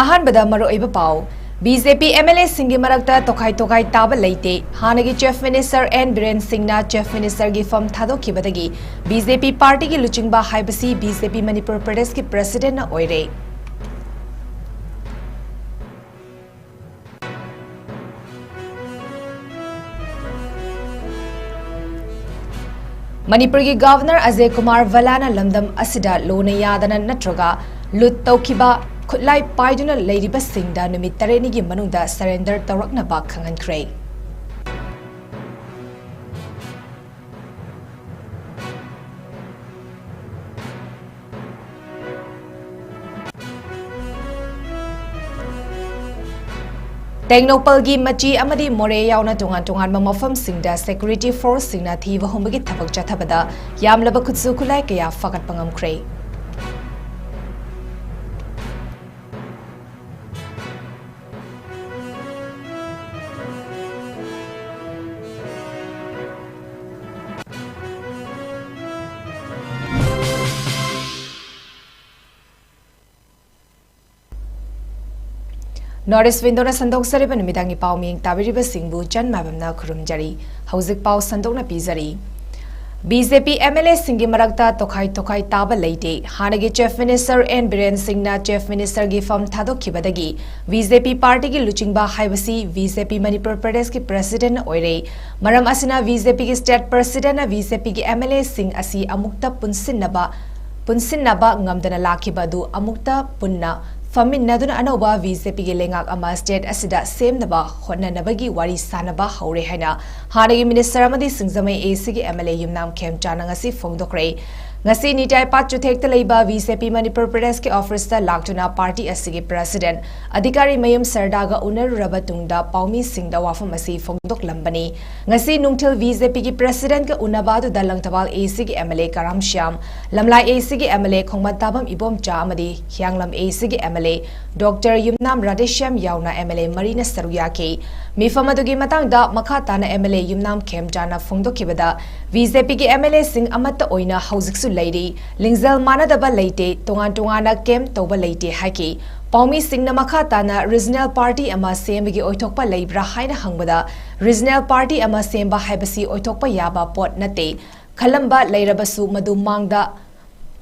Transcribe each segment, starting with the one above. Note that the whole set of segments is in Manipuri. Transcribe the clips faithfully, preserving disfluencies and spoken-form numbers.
ꯑꯍꯥꯟꯕꯗ ꯃꯔꯨꯑꯣꯏꯕ ꯄꯥꯎ꯫ B J P M L ꯑꯦꯁꯤꯡꯒꯤ ꯃꯔꯛꯇ ꯇꯣꯈꯥꯏ ꯇꯣꯈꯥꯏ ꯇꯥꯕ ꯂꯩꯇꯦ꯫ ꯍꯥꯟꯅꯒꯤ ꯆꯤꯐ ꯃꯤꯅꯤꯁꯇꯔ ꯑꯦꯟ ꯕꯤꯔꯦꯟ ꯁꯤꯡꯅ ꯆꯤꯐ ꯃꯤꯅꯤꯁꯇꯔꯒꯤ ꯐꯝ ꯊꯥꯗꯣꯛꯈꯤꯕꯗꯒꯤ ꯕꯤ ꯖꯦ ꯄꯤ ꯄꯥꯔꯇꯤꯒꯤ ꯂꯨꯆꯤꯡꯕ ꯍꯥꯏꯕꯁꯤ ꯕꯤ ꯖꯦ ꯄꯤ ꯃꯅꯤꯄꯨꯔ ꯄ꯭ꯔꯗꯦꯁꯀꯤ ꯄ꯭ꯔꯁꯤꯗꯦꯟꯠꯅ ꯑꯣꯏꯔꯦ꯫ ꯃꯅꯤꯄꯨꯔꯒꯤ ꯒꯚꯔꯅꯔ ꯑꯖꯌ ꯀꯨꯃꯥꯔ ꯚꯜꯂꯥꯅ ꯂꯝꯗꯝ ꯑꯁꯤꯗ ꯂꯣꯅ ꯌꯥꯗꯅ ꯅꯠꯇ꯭ꯔꯒ ꯂꯨꯠ ꯇꯧꯈꯤꯕ, ꯈꯨꯠꯂꯥꯏ ꯄꯥꯏꯗꯨꯅ ꯂꯩꯔꯤꯕꯁꯤꯡꯗ ꯅꯨꯃꯤꯠ ꯇꯔꯦꯠꯅꯤꯒꯤ ꯃꯅꯨꯡꯗ ꯁꯔꯦꯟꯗꯔ ꯇꯧꯔꯛꯅꯕ ꯈꯪꯍꯟꯈ꯭ꯔꯦ꯫ ꯇꯦꯡꯅꯧꯄꯜꯒꯤ ꯃꯆꯤ ꯑꯃꯗꯤ ꯃꯣꯔꯦ ꯌꯥꯎꯅ ꯇꯣꯉꯥꯟ ꯇꯣꯉꯥꯟꯕ ꯃꯐꯝꯁꯤꯡꯗ ꯁꯦꯀ꯭ꯌꯨꯔꯤꯇꯤ ꯐꯣꯔꯁꯁꯤꯡꯅ ꯊꯤꯕ ꯍꯨꯝꯕꯒꯤ ꯊꯕꯛ ꯆꯠꯊꯕꯗ ꯌꯥꯝꯂꯕ ꯈꯨꯠꯁꯨ ꯈꯨꯠꯂꯥꯏ ꯀꯌꯥ ꯐꯥꯒꯠꯄ ꯉꯝꯈ꯭ꯔꯦ꯫ North East Window-ꯅ ꯁꯟꯗꯣꯛꯆꯔꯤꯕ ꯅꯨꯃꯤꯗꯥꯡꯒꯤ ꯄꯥꯎ ꯃꯤꯌꯦꯡ ꯇꯥꯕꯤꯔꯤꯕꯁꯤꯡꯕꯨ ꯆꯟ ꯃꯥꯏꯕꯝꯅ ꯈꯨꯔꯨꯝꯖꯔꯤ꯫ ꯍꯧꯖꯤꯛ ꯄꯥꯎ ꯁꯟꯗꯣꯛꯅ ꯄꯤꯖꯔꯤ꯫ B J P M L ꯑꯦꯁꯤꯡꯒꯤ ꯃꯔꯛꯇ ꯇꯣꯈꯥꯏ ꯇꯣꯈꯥꯏ ꯇꯥꯕ ꯂꯩꯇꯦ꯫ ꯍꯥꯟꯅꯒꯤ ꯆꯤꯐ ꯃꯤꯅꯤꯁꯇꯔ ꯑꯦꯟ ꯕꯤꯔꯦꯟ ꯁꯤꯡꯅ ꯆꯤꯐ ꯃꯤꯅꯤꯁꯇꯔꯒꯤ ꯐꯝ ꯊꯥꯗꯣꯛꯈꯤꯕꯗꯒꯤ ꯕꯤ ꯖꯦ ꯄꯤ ꯄꯥꯔꯇꯤꯒꯤ ꯂꯨꯆꯤꯡꯕ ꯍꯥꯏꯕꯁꯤ ꯕꯤ ꯖꯦ ꯄꯤ ꯃꯅꯤꯄꯨꯔ ꯄ꯭ꯔꯗꯦꯁꯀꯤ ꯄ꯭ꯔꯁꯤꯗꯦꯟꯠꯅ ꯑꯣꯏꯔꯦ꯫ ꯃꯔꯝ ꯑꯁꯤꯅ ꯕꯤ ꯖꯦ ꯄꯤꯒꯤ ꯁ꯭ꯇꯦꯠ ꯄ꯭ꯔꯁꯤꯗꯦꯟꯠꯅ ꯕꯤ ꯖꯦ ꯄꯤꯒꯤ ꯑꯦꯝ ꯑꯦꯜ ꯑꯦꯁꯤꯡ ꯑꯁꯤ ꯑꯃꯨꯛꯇ ꯄꯨꯟꯁꯤꯟꯅꯕ ꯄꯨꯟꯁꯤꯟꯅꯕ ꯉꯝꯗꯅ ꯂꯥꯛꯈꯤꯕ ꯑꯗꯨ ꯑꯃꯨꯛꯇ ꯄꯨꯟꯅ ꯐꯝꯃꯤꯟꯅꯗꯨꯅ ꯑꯅꯧꯕ ꯕꯤ ꯖꯦ ꯄꯤꯒꯤ ꯂꯩꯉꯥꯛ ꯑꯃ ꯁ꯭ꯇꯦꯠ ꯑꯁꯤꯗ ꯁꯦꯝꯅꯕ ꯍꯣꯠꯅꯅꯕꯒꯤ ꯋꯥꯔꯤ ꯁꯥꯅꯕ ꯍꯧꯔꯦ ꯍꯥꯏꯅ ꯍꯥꯟꯅꯒꯤ ꯃꯤꯅꯤꯁꯇꯔ ꯑꯃꯗꯤ ꯁꯤꯡꯖꯃꯩ ꯑꯦ ꯁꯤꯒꯤ ꯑꯦꯝ ꯑꯦꯜ ꯑꯦ ꯌꯨꯝꯅꯥꯝ ꯈꯦꯝꯆꯥꯅ ꯉꯁꯤ ꯐꯣꯡꯗꯣꯛꯈ꯭ꯔꯦ꯫ ꯉꯁꯤ ꯅꯤꯇꯥꯏ ꯄꯥꯠ ꯆꯨꯊꯦꯛꯇ ꯂꯩꯕ ꯕꯤ ꯖꯦ ꯄꯤ ꯃꯅꯤꯄꯨꯔ ꯄ꯭ꯔꯗꯦꯁꯀꯤ ꯑꯣꯐꯤꯁꯇ ꯂꯥꯛꯇꯨꯅ ꯄꯥꯔꯇꯤ ꯑꯁꯤꯒꯤ ꯄ꯭ꯔꯁꯤꯗꯦꯟꯠ ꯑꯙꯤꯀꯥꯔꯤ ꯃꯌꯨꯝ ꯁꯔꯗꯥꯒ ꯎꯅꯔꯨꯔꯕ ꯇꯨꯡꯗ ꯄꯥꯎꯃꯤꯁꯤꯡꯗ ꯋꯥꯐꯝ ꯑꯁꯤ ꯐꯣꯡꯗꯣꯛꯂꯝꯕꯅꯤ꯫ ꯉꯁꯤ ꯅꯨꯡꯊꯤꯜ ꯕꯤ ꯖꯦ ꯄꯤꯒꯤ ꯄ꯭ꯔꯁꯤꯗꯦꯟꯠꯀ ꯎꯅꯕ ꯑꯗꯨꯗ ꯂꯪꯊꯕꯥꯜ ꯑꯦ ꯁꯤꯒꯤ ꯑꯦꯝ ꯑꯦꯜ ꯑꯦ ꯀꯔꯥꯝ ꯁ꯭ꯌꯥꯝ, ꯂꯝꯂꯥꯏ ꯑꯦ ꯁꯤꯒꯤ ꯑꯦꯝ ꯑꯦꯜ ꯑꯦ ꯈꯣꯡꯕꯥꯟ ꯇꯥꯕꯝ ꯏꯕꯣꯝꯆꯥ ꯑꯃꯗꯤ ꯍꯤꯌꯥꯡꯂꯝ ꯑꯦ ꯁꯤꯒꯤ ꯑꯦꯝ ꯑꯦꯜ ꯑꯦ ꯗꯣꯛꯇꯔ ꯌꯨꯝꯅꯥꯝ ꯔꯥꯙꯦꯁ꯭ꯌꯥꯝ ꯌꯥꯎꯅ ꯑꯦꯝ ꯑꯦꯜ ꯑꯦ ꯃꯔꯤꯅ ꯁꯔꯨꯛ ꯌꯥꯈꯤ꯫ ꯃꯤꯐꯝ ꯑꯗꯨꯒꯤ ꯃꯇꯥꯡꯗ ꯃꯈꯥ ꯇꯥꯅ ꯑꯦꯝ ꯑꯦꯜ ꯑꯦ ꯌꯨꯝꯅꯥꯝ ꯈꯦꯝꯆꯥꯅ ꯐꯣꯡꯗꯣꯛꯈꯤꯕꯗ, ꯕꯤ ꯖꯦ ꯄꯤꯒꯤ ꯑꯦꯝ ꯑꯦꯜ ꯑꯦꯁꯤꯡ ꯑꯃꯠꯇ ꯑꯣꯏꯅ ꯍꯧꯖꯤꯛꯁꯨ ꯂꯩꯔꯤ꯫ ꯂꯤꯡꯖꯦꯜ ꯃꯥꯟꯅꯗꯕ ꯂꯩꯇꯦ, ꯇꯣꯉꯥꯟ ꯇꯣꯉꯥꯟꯅ ꯀꯦꯝ ꯇꯧꯕ ꯂꯩꯇꯦ ꯍꯥꯏꯈꯤ꯫ ꯄꯥꯎꯃꯤꯁꯤꯡꯅ ꯃꯈꯥ ꯇꯥꯅ ꯔꯤꯖꯅꯦꯜ ꯄꯥꯔꯇꯤ ꯑꯃ ꯁꯦꯝꯕꯒꯤ ꯑꯣꯏꯊꯣꯛꯄ ꯂꯩꯕ꯭ꯔꯥ ꯍꯥꯏꯅ ꯍꯪꯕꯗ, ꯔꯤꯖꯅꯦꯜ ꯄꯥꯔꯇꯤ ꯑꯃ ꯁꯦꯝꯕ ꯍꯥꯏꯕꯁꯤ ꯑꯣꯏꯊꯣꯛꯄ ꯌꯥꯕ ꯄꯣꯠ ꯅꯠꯇꯦ꯫ ꯈꯜꯂꯝꯕ ꯂꯩꯔꯕꯁꯨ ꯃꯗꯨ ꯃꯥꯡꯗ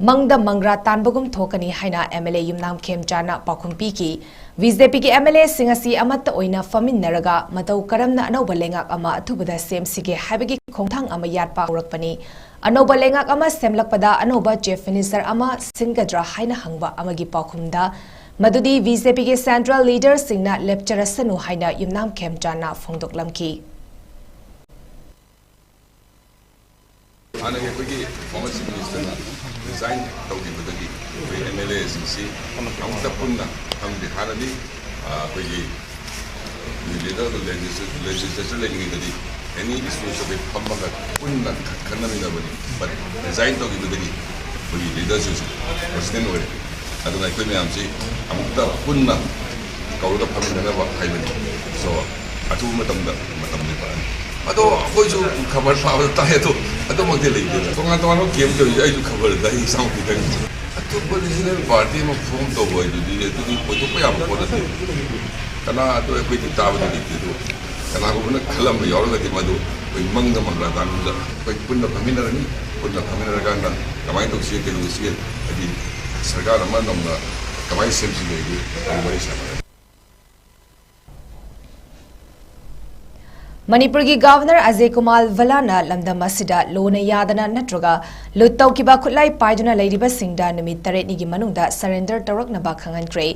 ꯃꯪꯗ ꯃꯪꯒ꯭ꯔꯥ ꯇꯥꯟꯕꯒꯨꯝ ꯊꯣꯛꯀꯅꯤ ꯍꯥꯏꯅ ꯑꯦꯝ ꯑꯦꯜ ꯑꯦ ꯌꯨꯝꯅꯥꯝ ꯈꯦꯝꯆꯥꯟꯅ ꯄꯥꯎꯈꯨꯝ ꯄꯤꯈꯤ꯫ ꯕꯤ ꯖꯦ ꯄꯤꯒꯤ ꯑꯦꯝ ꯑꯦꯜ ꯑꯦꯁꯤꯡ ꯑꯁꯤ ꯑꯃꯠꯇ ꯑꯣꯏꯅ ꯐꯝꯃꯤꯟꯅꯔꯒ ꯃꯇꯧ ꯀꯔꯝꯅ ꯑꯅꯧꯕ ꯂꯩꯉꯥꯛ ꯑꯃ ꯑꯊꯨꯕꯗ ꯁꯦꯝꯁꯤꯒꯦ ꯍꯥꯏꯕꯒꯤ ꯈꯣꯡꯊꯥꯡ ꯑꯃ ꯌꯥꯠꯄ ꯍꯧꯔꯛꯄꯅꯤ꯫ ꯑꯅꯧꯕ ꯂꯩꯉꯥꯛ ꯑꯃ ꯁꯦꯝꯂꯛꯄꯗ ꯑꯅꯧꯕ ꯆꯤꯐ ꯃꯤꯅꯤꯁꯇꯔ ꯑꯃ ꯁꯤꯟꯒꯗ꯭ꯔꯥ ꯍꯥꯏꯅ ꯍꯪꯕ ꯑꯃꯒꯤ ꯄꯥꯎꯈꯨꯝꯗ, ꯃꯗꯨꯗꯤ ꯕꯤ ꯖꯦ ꯄꯤꯒꯤ ꯁꯦꯟꯇ꯭ꯔꯦꯜ ꯂꯤꯗꯔꯁꯤꯡꯅ ꯂꯦꯞꯆꯔꯁꯅꯨ ꯍꯥꯏꯅ ꯌꯨꯝꯅꯥꯝ ꯈꯦꯝꯆꯥꯟꯅ ꯐꯣꯡꯗꯣꯛꯂꯝꯈꯤ꯫ ꯍꯥꯟꯅꯒꯤ ꯑꯩꯈꯣꯏꯒꯤ ꯐꯣꯔꯃꯔ ꯆꯤꯐ ꯃꯤꯅꯤꯁꯇꯔꯅ ꯔꯤꯖꯥꯏꯟ ꯇꯧꯈꯤꯕꯗꯒꯤ ꯑꯩꯈꯣꯏ ꯑꯦꯝ ꯑꯦꯜ ꯑꯦꯁꯤꯡꯁꯤ ꯑꯃꯨꯛꯇ ꯄꯨꯟꯅ ꯐꯝꯗꯦ꯫ ꯍꯥꯟꯅꯗꯤ, ꯑ, ꯑꯩꯈꯣꯏꯒꯤ ꯂꯤꯗꯔ ꯂꯦꯖꯤꯁꯂꯦꯆꯔ ꯂꯩꯔꯤꯉꯩꯗꯗꯤ ꯑꯦꯅꯤ ꯏꯁꯨꯁ ꯑꯩꯈꯣꯏ ꯐꯝꯃꯒ ꯄꯨꯟꯅ ꯈꯟꯅꯃꯤꯟꯅꯕꯅꯤ꯫ ꯕꯠ ꯔꯤꯖꯥꯏꯟ ꯇꯧꯈꯤꯕꯗꯒꯤ ꯑꯩꯈꯣꯏꯒꯤ ꯂꯤꯗꯔꯁꯤꯡꯁꯨ ꯄ꯭ꯔꯁꯤꯗꯦꯟ ꯑꯣꯏꯔꯦ꯫ ꯑꯗꯨꯅ ꯑꯩꯈꯣꯏ ꯃꯌꯥꯝꯁꯤ ꯑꯃꯨꯛꯇ ꯄꯨꯟꯅ ꯀꯧꯔꯒ ꯐꯝꯃꯤꯟꯅꯅꯕ ꯍꯥꯏꯕꯅꯤ꯫ ꯁꯣ, ꯑꯊꯨꯕ ꯃꯇꯝꯗ ꯃꯇꯝ ꯂꯦꯞꯄꯛꯑꯅꯤ꯫ ꯑꯗꯣ ꯑꯩꯈꯣꯏꯁꯨ ꯈꯕꯔ ꯄꯥꯕꯗ ꯇꯥꯏ, ꯑꯗꯣ ꯑꯗꯨꯃꯛꯇꯤ ꯂꯩꯇꯦꯗ꯫ ꯇꯣꯉꯥꯟ ꯇꯣꯉꯥꯟꯕ ꯀꯦꯝ ꯇꯧꯔꯤꯁꯦ ꯑꯩꯁꯨ ꯈꯕꯔꯗ ꯑꯩ ꯏꯁꯥꯃꯛꯇꯤ ꯈꯪꯗꯦ꯫ ꯑꯇꯣꯞꯄ ꯔꯤꯖꯅꯦꯜ ꯄꯥꯔꯇꯤ ꯑꯃ ꯐꯣꯝ ꯇꯧꯕ ꯍꯥꯏꯗꯨꯗꯤ ꯑꯗꯨꯗꯤ ꯑꯣꯏꯊꯣꯛꯄ ꯌꯥꯕ ꯄꯣꯠ ꯅꯠꯇꯦ꯫ ꯀꯅꯥ ꯑꯗꯨ ꯑꯩꯈꯣꯏꯗꯤ ꯇꯥꯕꯗꯤ ꯂꯩꯇꯦ꯫ ꯑꯗꯨ ꯀꯅꯥꯒꯨꯝꯕꯅ ꯈꯜꯂꯝꯕ ꯌꯥꯎꯔꯒꯗꯤ ꯃꯗꯨ ꯑꯩꯈꯣꯏ ꯃꯪꯗ ꯃꯪꯒ꯭ꯔꯥ ꯇꯥꯟꯕꯗ ꯑꯩꯈꯣꯏ ꯄꯨꯟꯅ ꯐꯝꯃꯤꯟꯅꯔꯅꯤ꯫ ꯄꯨꯟꯅ ꯐꯝꯃꯤꯟꯅꯔꯀꯥꯟꯗ ꯀꯃꯥꯏꯅ ꯇꯧꯁꯤꯒꯦ, ꯀꯩꯗꯧꯁꯤꯒꯦ, ꯍꯥꯏꯗꯤ ꯁꯔꯀꯥꯔ ꯑꯃ ꯅꯧꯅ ꯀꯃꯥꯏꯅ ꯁꯦꯝꯁꯤꯒꯦ ꯍꯥꯏꯗꯨ ꯑꯩꯈꯣꯏ ꯋꯥꯔꯤ ꯁꯥꯟꯅꯔꯅꯤ꯫ ꯃꯅꯤꯄꯨꯔꯒꯤ ꯒꯚꯔꯅꯔ ꯑꯖꯌ ꯀꯨꯃꯥꯔ ꯚꯜꯂꯥꯅ ꯂꯝꯗꯝ ꯑꯁꯤꯗ ꯂꯣꯅ ꯌꯥꯗꯅ ꯅꯠꯇ꯭ꯔꯒ ꯂꯨꯠ ꯇꯧꯈꯤꯕ ꯈꯨꯠꯂꯥꯏ ꯄꯥꯏꯗꯨꯅ ꯂꯩꯔꯤꯕꯁꯤꯡꯗ ꯅꯨꯃꯤꯠ ꯇꯔꯦꯠꯅꯤꯒꯤ ꯃꯅꯨꯡꯗ ꯁꯔꯦꯟꯗꯔ ꯇꯧꯔꯛꯅꯕ ꯈꯪꯍꯟꯈ꯭ꯔꯦ꯫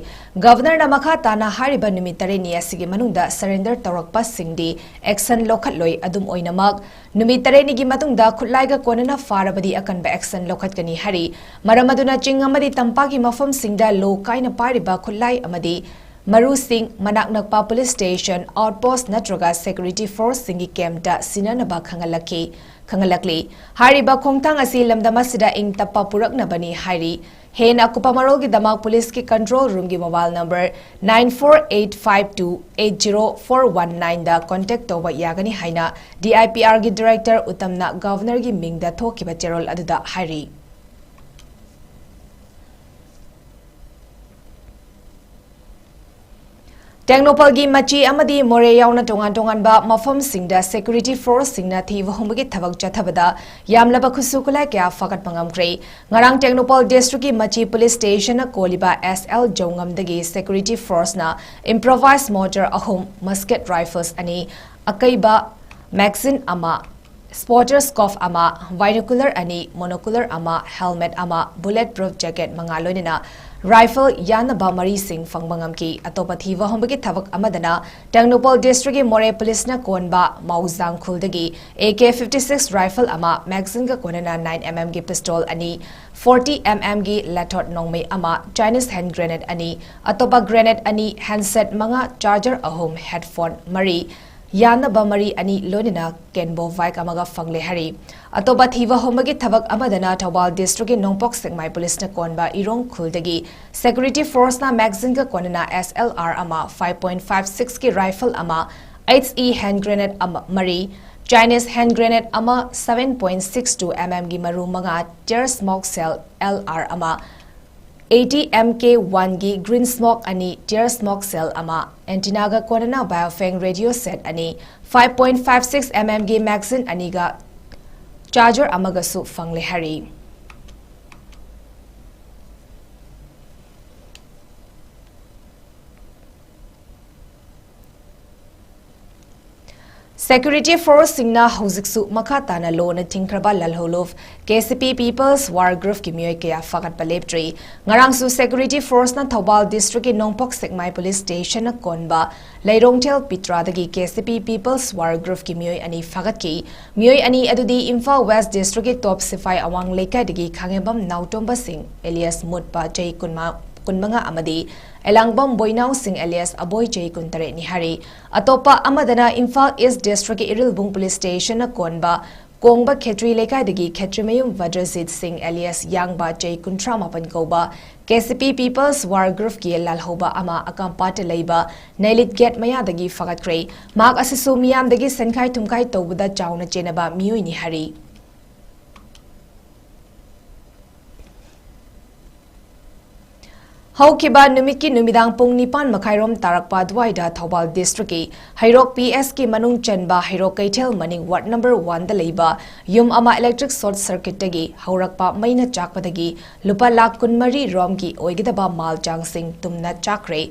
ꯒꯚꯔꯅꯔꯅ ꯃꯈꯥ ꯇꯥꯅ ꯍꯥꯏꯔꯤꯕ ꯅꯨꯃꯤꯠ ꯇꯔꯦꯠꯅꯤ ꯑꯁꯤꯒꯤ ꯃꯅꯨꯡꯗ ꯁꯔꯦꯟꯗꯔ ꯇꯧꯔꯛꯄꯁꯤꯡꯗꯤ ꯑꯦꯛꯁꯟ ꯂꯧꯈꯠꯂꯣꯏ꯫ ꯑꯗꯨꯝ ꯑꯣꯏꯅꯃꯛ, ꯅꯨꯃꯤꯠ ꯇꯔꯦꯠꯅꯤꯒꯤ ꯃꯇꯨꯡꯗ ꯈꯨꯠꯂꯥꯏꯒ ꯀꯣꯟꯅꯅ ꯐꯥꯔꯕꯗꯤ ꯑꯀꯟꯕ ꯑꯦꯛꯁꯟ ꯂꯧꯈꯠꯀꯅꯤ ꯍꯥꯏꯔꯤ꯫ ꯃꯔꯝ ꯑꯗꯨꯅ ꯆꯤꯡ ꯑꯃꯗꯤ ꯇꯝꯄꯥꯛꯀꯤ ꯃꯐꯝꯁꯤꯡꯗ ꯂꯣ ꯀꯥꯏꯅ ꯄꯥꯏꯔꯤꯕ ꯈꯨꯠꯂꯥꯏ ꯑꯃꯗꯤ ꯃꯔꯨꯁꯤꯡ ꯃꯅꯥꯛ ꯅꯛꯄ ꯄꯨꯂꯤꯁ ꯁ꯭ꯇꯦꯁꯟ, ꯑꯥꯎꯠꯄꯣꯁ꯭ꯠ ꯅꯠꯇ꯭ꯔꯒ ꯁꯦꯀ꯭ꯌꯨꯔꯤꯇꯤ ꯐꯣꯔꯁꯁꯤꯡꯒꯤ ꯀꯦꯝꯞꯇ ꯁꯤꯟꯅꯅꯕ ꯈꯪꯍꯜꯂꯛꯈꯤ, ꯈꯪꯍꯜꯂꯛꯂꯤ꯫ ꯍꯥꯏꯔꯤꯕ ꯈꯣꯡꯊꯥꯡ ꯑꯁꯤ ꯂꯝꯗꯝ ꯑꯁꯤꯗ ꯏꯪ ꯇꯞꯄ ꯄꯨꯔꯛꯅꯕꯅꯤ ꯍꯥꯏꯔꯤ꯫ ꯍꯦꯟꯅ ꯑꯀꯨꯞꯄ ꯃꯔꯣꯜꯒꯤꯗꯃꯛ ꯄꯨꯂꯤꯁꯀꯤ ꯀꯟꯇ꯭ꯔꯣꯜ ꯔꯨꯝꯒꯤ mobile number nine four eight five two eight zero four one nine ꯗ ꯀꯣꯟꯇꯦꯛ ꯇꯧꯕ ꯌꯥꯒꯅꯤ ꯍꯥꯏꯅ ꯗꯤ ꯑꯥꯏ ꯄꯤ ꯑꯥꯔꯒꯤ ꯗꯤꯔꯦꯛꯇꯔ ꯎꯇꯝꯅ ꯒꯚꯔꯅꯔꯒꯤ ꯃꯤꯡꯗ ꯊꯣꯛꯈꯤꯕ ꯆꯦꯔꯣꯜ ꯑꯗꯨꯗ ꯍꯥꯏꯔꯤ꯫ ꯇꯦꯡꯅꯧꯄꯜꯒꯤ ꯃꯆꯤ ꯑꯃꯗꯤ ꯃꯣꯔꯦ ꯌꯥꯎꯅ ꯇꯣꯉꯥꯟ ꯇꯣꯉꯥꯟꯕ ꯃꯐꯝꯁꯤꯡꯗ security forceꯁꯤꯡꯅ ꯊꯤꯕ ꯍꯨꯝꯕꯒꯤ ꯊꯕꯛ ꯆꯠꯊꯕꯗ ꯌꯥꯝꯂꯕ ꯈꯨꯠꯁꯨ ꯈꯨꯠꯂꯥꯏ ꯀꯌꯥ ꯐꯥꯒꯠꯄ ꯉꯝꯈ꯭ꯔꯦ꯫ ꯉꯔꯥꯡ ꯇꯦꯡꯅꯧꯄꯜ districtꯀꯤ ꯃꯆꯤ police stationꯅ ꯀꯣꯜꯂꯤꯕ S L ꯖꯧꯉꯝꯗꯒꯤ security forceꯅ improvised mortar ꯑꯍꯨꯝ, musket rifles ꯑꯅꯤ, ꯑꯀꯩꯕ magazine ꯑꯃ, spotter scope ꯑꯃ, binocular ꯑꯅꯤ, monocular ꯑꯃ, helmet ꯑꯃ, bullet proof jacket ꯃꯉꯥ ꯂꯣꯏꯅꯅ rifle ꯌꯥꯟꯅꯕ ꯃꯔꯤꯁꯤꯡ ꯐꯪꯕ ꯉꯝꯈꯤ꯫ ꯑꯇꯣꯞꯄ ꯊꯤꯕ ꯍꯨꯝꯕꯒꯤ ꯊꯕꯛ ꯑꯃꯗꯅ ꯇꯦꯡꯅꯧꯄꯜ districtꯀꯤ ꯃꯣꯔꯦ policeꯅ ꯀꯣꯟꯕ ꯃꯥꯎꯖꯥꯡ ꯈꯨꯜꯗꯒꯤ A K fifty six rifle ꯑꯃ, magazineꯒ ꯀꯣꯟꯅꯅ nine M Mꯒꯤ pistol ꯑꯅꯤ, forty M Mꯒꯤ ꯂꯦꯊꯣꯠ ꯅꯣꯡꯃꯩ ꯑꯃ, Chinese hand grenade ꯑꯅꯤ, ꯑꯇꯣꯞꯄ grenade ꯑꯅꯤ, handset ꯃꯉꯥ, charger ꯑꯍꯨꯝ, headphone ꯃꯔꯤ, ꯌꯥꯟꯅꯕ ꯃꯔꯤ ꯑꯅꯤ ꯂꯣꯏꯅꯅ ꯀꯦꯟꯕꯣ bike ꯑꯃꯒ ꯐꯪꯂꯦ ꯍꯥꯏꯔꯤ꯫ ꯑꯇꯣꯞꯄ ꯊꯤꯕ ꯍꯨꯝꯕꯒꯤ ꯊꯕꯛ ꯑꯃꯗꯅ ꯊꯧꯕꯥꯜ districtꯀꯤ ꯅꯣꯡꯄꯣꯛ ꯁꯦꯛꯃꯥꯏ policeꯅ ꯀꯣꯟꯕ ꯏꯔꯣꯡ ꯈꯨꯜꯗꯒꯤ security forceꯅ magazineꯒ ꯀꯣꯟꯅꯅ S L R ꯑꯃ, five point five sixꯀꯤ rifle ꯑꯃ, H E hand grenade ꯑꯃ, ꯃꯔꯤ, Chinese hand grenade ꯑꯃ, seven point six two M Mꯒꯤ ꯃꯔꯨ ꯃꯉꯥ, tear smoke cell L R ꯑꯃ, eighty M K oneꯒꯤ green smoke ꯑꯅꯤ, tear smoke cell ꯑꯃ, antennaꯒ ꯀꯣꯟꯅꯅ Baofeng radio set ꯑꯅꯤ, five point five six M Mꯒꯤ magazine ꯑꯅꯤꯒ charger ꯑꯃꯒꯁꯨ ꯐꯪꯂꯦ ꯍꯥꯏꯔꯤ꯫ Security forceꯁꯤꯡꯅ ꯍꯧꯖꯤꯛꯁꯨ ꯃꯈꯥ ꯇꯥꯅ ꯂꯣꯅ ꯊꯤꯡꯈ꯭ꯔꯕ ꯂꯥꯜꯍꯧꯂꯨꯞ K C P People's War Groupꯀꯤ ꯃꯤꯑꯣꯏ ꯀꯌꯥ ꯐꯥꯒꯠꯄ ꯂꯦꯞꯇ꯭ꯔꯤ꯫ ꯉꯔꯥꯡꯁꯨ security forceꯅ ꯊꯧꯕꯥꯜ districtꯀꯤ ꯅꯣꯡꯄꯣꯛ ꯁꯦꯛꯃꯥꯏ police stationꯅ ꯀꯣꯟꯕ ꯂꯩꯔꯣꯡꯊꯦꯜ ꯄꯤꯇ꯭ꯔꯥꯗꯒꯤ K C P People's War Groupꯀꯤ ꯃꯤꯑꯣꯏ ꯑꯅꯤ ꯐꯥꯒꯠꯈꯤ꯫ ꯃꯤꯑꯣꯏ ꯑꯅꯤ ꯑꯗꯨꯗꯤ ꯏꯝꯐꯥꯜ West districtꯀꯤ ꯇꯣꯞ ꯁꯤꯐꯥꯏ ꯑꯋꯥꯡ ꯂꯩꯀꯥꯏꯗꯒꯤ ꯈꯥꯉꯦꯝꯕꯝ ꯅꯥꯎꯇꯣꯝꯕ ꯁꯤꯡ alias ꯃꯨꯠꯄ ꯆꯍꯤ ꯀꯨꯟꯃꯉꯥ, ꯀꯨꯟꯃꯉꯥ ꯑꯃꯗꯤ ꯑꯦꯂꯥꯡꯕꯝ ꯕꯣꯏꯅꯥꯎ ꯁꯤꯡ alias ꯑꯕꯣꯏ ꯆꯍꯤ ꯀꯨꯟꯇꯔꯦꯠꯅꯤ ꯍꯥꯏꯔꯤ꯫ ꯑꯇꯣꯞꯄ ꯑꯃꯗꯅ ꯏꯝꯐꯥꯜ East districtꯀꯤ ꯏꯔꯤꯜꯕꯨꯡ police stationꯅ ꯀꯣꯟꯕ ꯀꯣꯡꯕ ꯈꯦꯇ꯭ꯔꯤ ꯂꯩꯀꯥꯏꯗꯒꯤ ꯈꯦꯇ꯭ꯔꯤꯃꯌꯨꯝ ꯚꯗ꯭ꯔꯖꯤꯠ ꯁꯤꯡ alias ꯌꯥꯡꯕ ꯆꯍꯤ ꯀꯨꯟꯊ꯭ꯔꯥ ꯃꯥꯄꯟ ꯀꯧꯕ K C P People's War Groupꯀꯤ ꯂꯥꯜꯍꯧꯕ ꯑꯃ ꯑꯀꯥꯝꯄꯥꯠꯇ ꯂꯩꯕ ꯅꯩꯂꯤꯠ gate ꯃꯌꯥꯗꯒꯤ ꯐꯥꯒꯠꯈ꯭ꯔꯦ꯫ ꯃꯍꯥꯛ ꯑꯁꯤꯁꯨ ꯃꯤꯌꯥꯝꯗꯒꯤ ꯁꯦꯟꯈꯥꯏ ꯊꯨꯝꯈꯥꯏ ꯇꯧꯕꯗ ꯆꯥꯎꯅ ꯆꯦꯟꯅꯕ ꯃꯤꯑꯣꯏꯅꯤ ꯍꯥꯏꯔꯤ꯫ ꯍꯧꯈꯤꯕ ꯅꯨꯃꯤꯠꯀꯤ ꯅꯨꯃꯤꯗꯥꯡ ꯄꯨꯡ ꯅꯤꯄꯥꯟ ꯃꯈꯥꯏꯔꯣꯝ ꯇꯥꯔꯛꯄ ꯑꯗꯨꯋꯥꯏꯗ ꯊꯧꯕꯥꯜ ꯗꯤꯁꯇ꯭ꯔꯤꯛꯀꯤ ꯍꯩꯔꯣꯛ ꯄꯤ ꯑꯦꯁꯀꯤ ꯃꯅꯨꯡ ꯆꯟꯕ ꯍꯩꯔꯣꯛ ꯀꯩꯊꯦꯜ ꯃꯅꯤꯡ ꯋꯥꯔꯗ ꯅꯝꯕꯔ ꯋꯥꯟꯗ ꯂꯩꯕ ꯌꯨꯝ ꯑꯃ ꯏꯂꯦꯛꯇ꯭ꯔꯤꯛ ꯁꯣꯔꯠ ꯁꯔꯀꯤꯠꯇꯒꯤ ꯍꯧꯔꯛꯄ ꯃꯩꯅ ꯆꯥꯛꯄꯗꯒꯤ ꯂꯨꯄꯥ ꯂꯥꯈ ꯀꯨꯟꯃꯔꯤ ꯔꯣꯝꯒꯤ ꯑꯣꯏꯒꯗꯕ ꯃꯥꯜ ꯆꯥꯡꯁꯤꯡ ꯇꯨꯝꯅ ꯆꯥꯛꯈ꯭ꯔꯦ꯫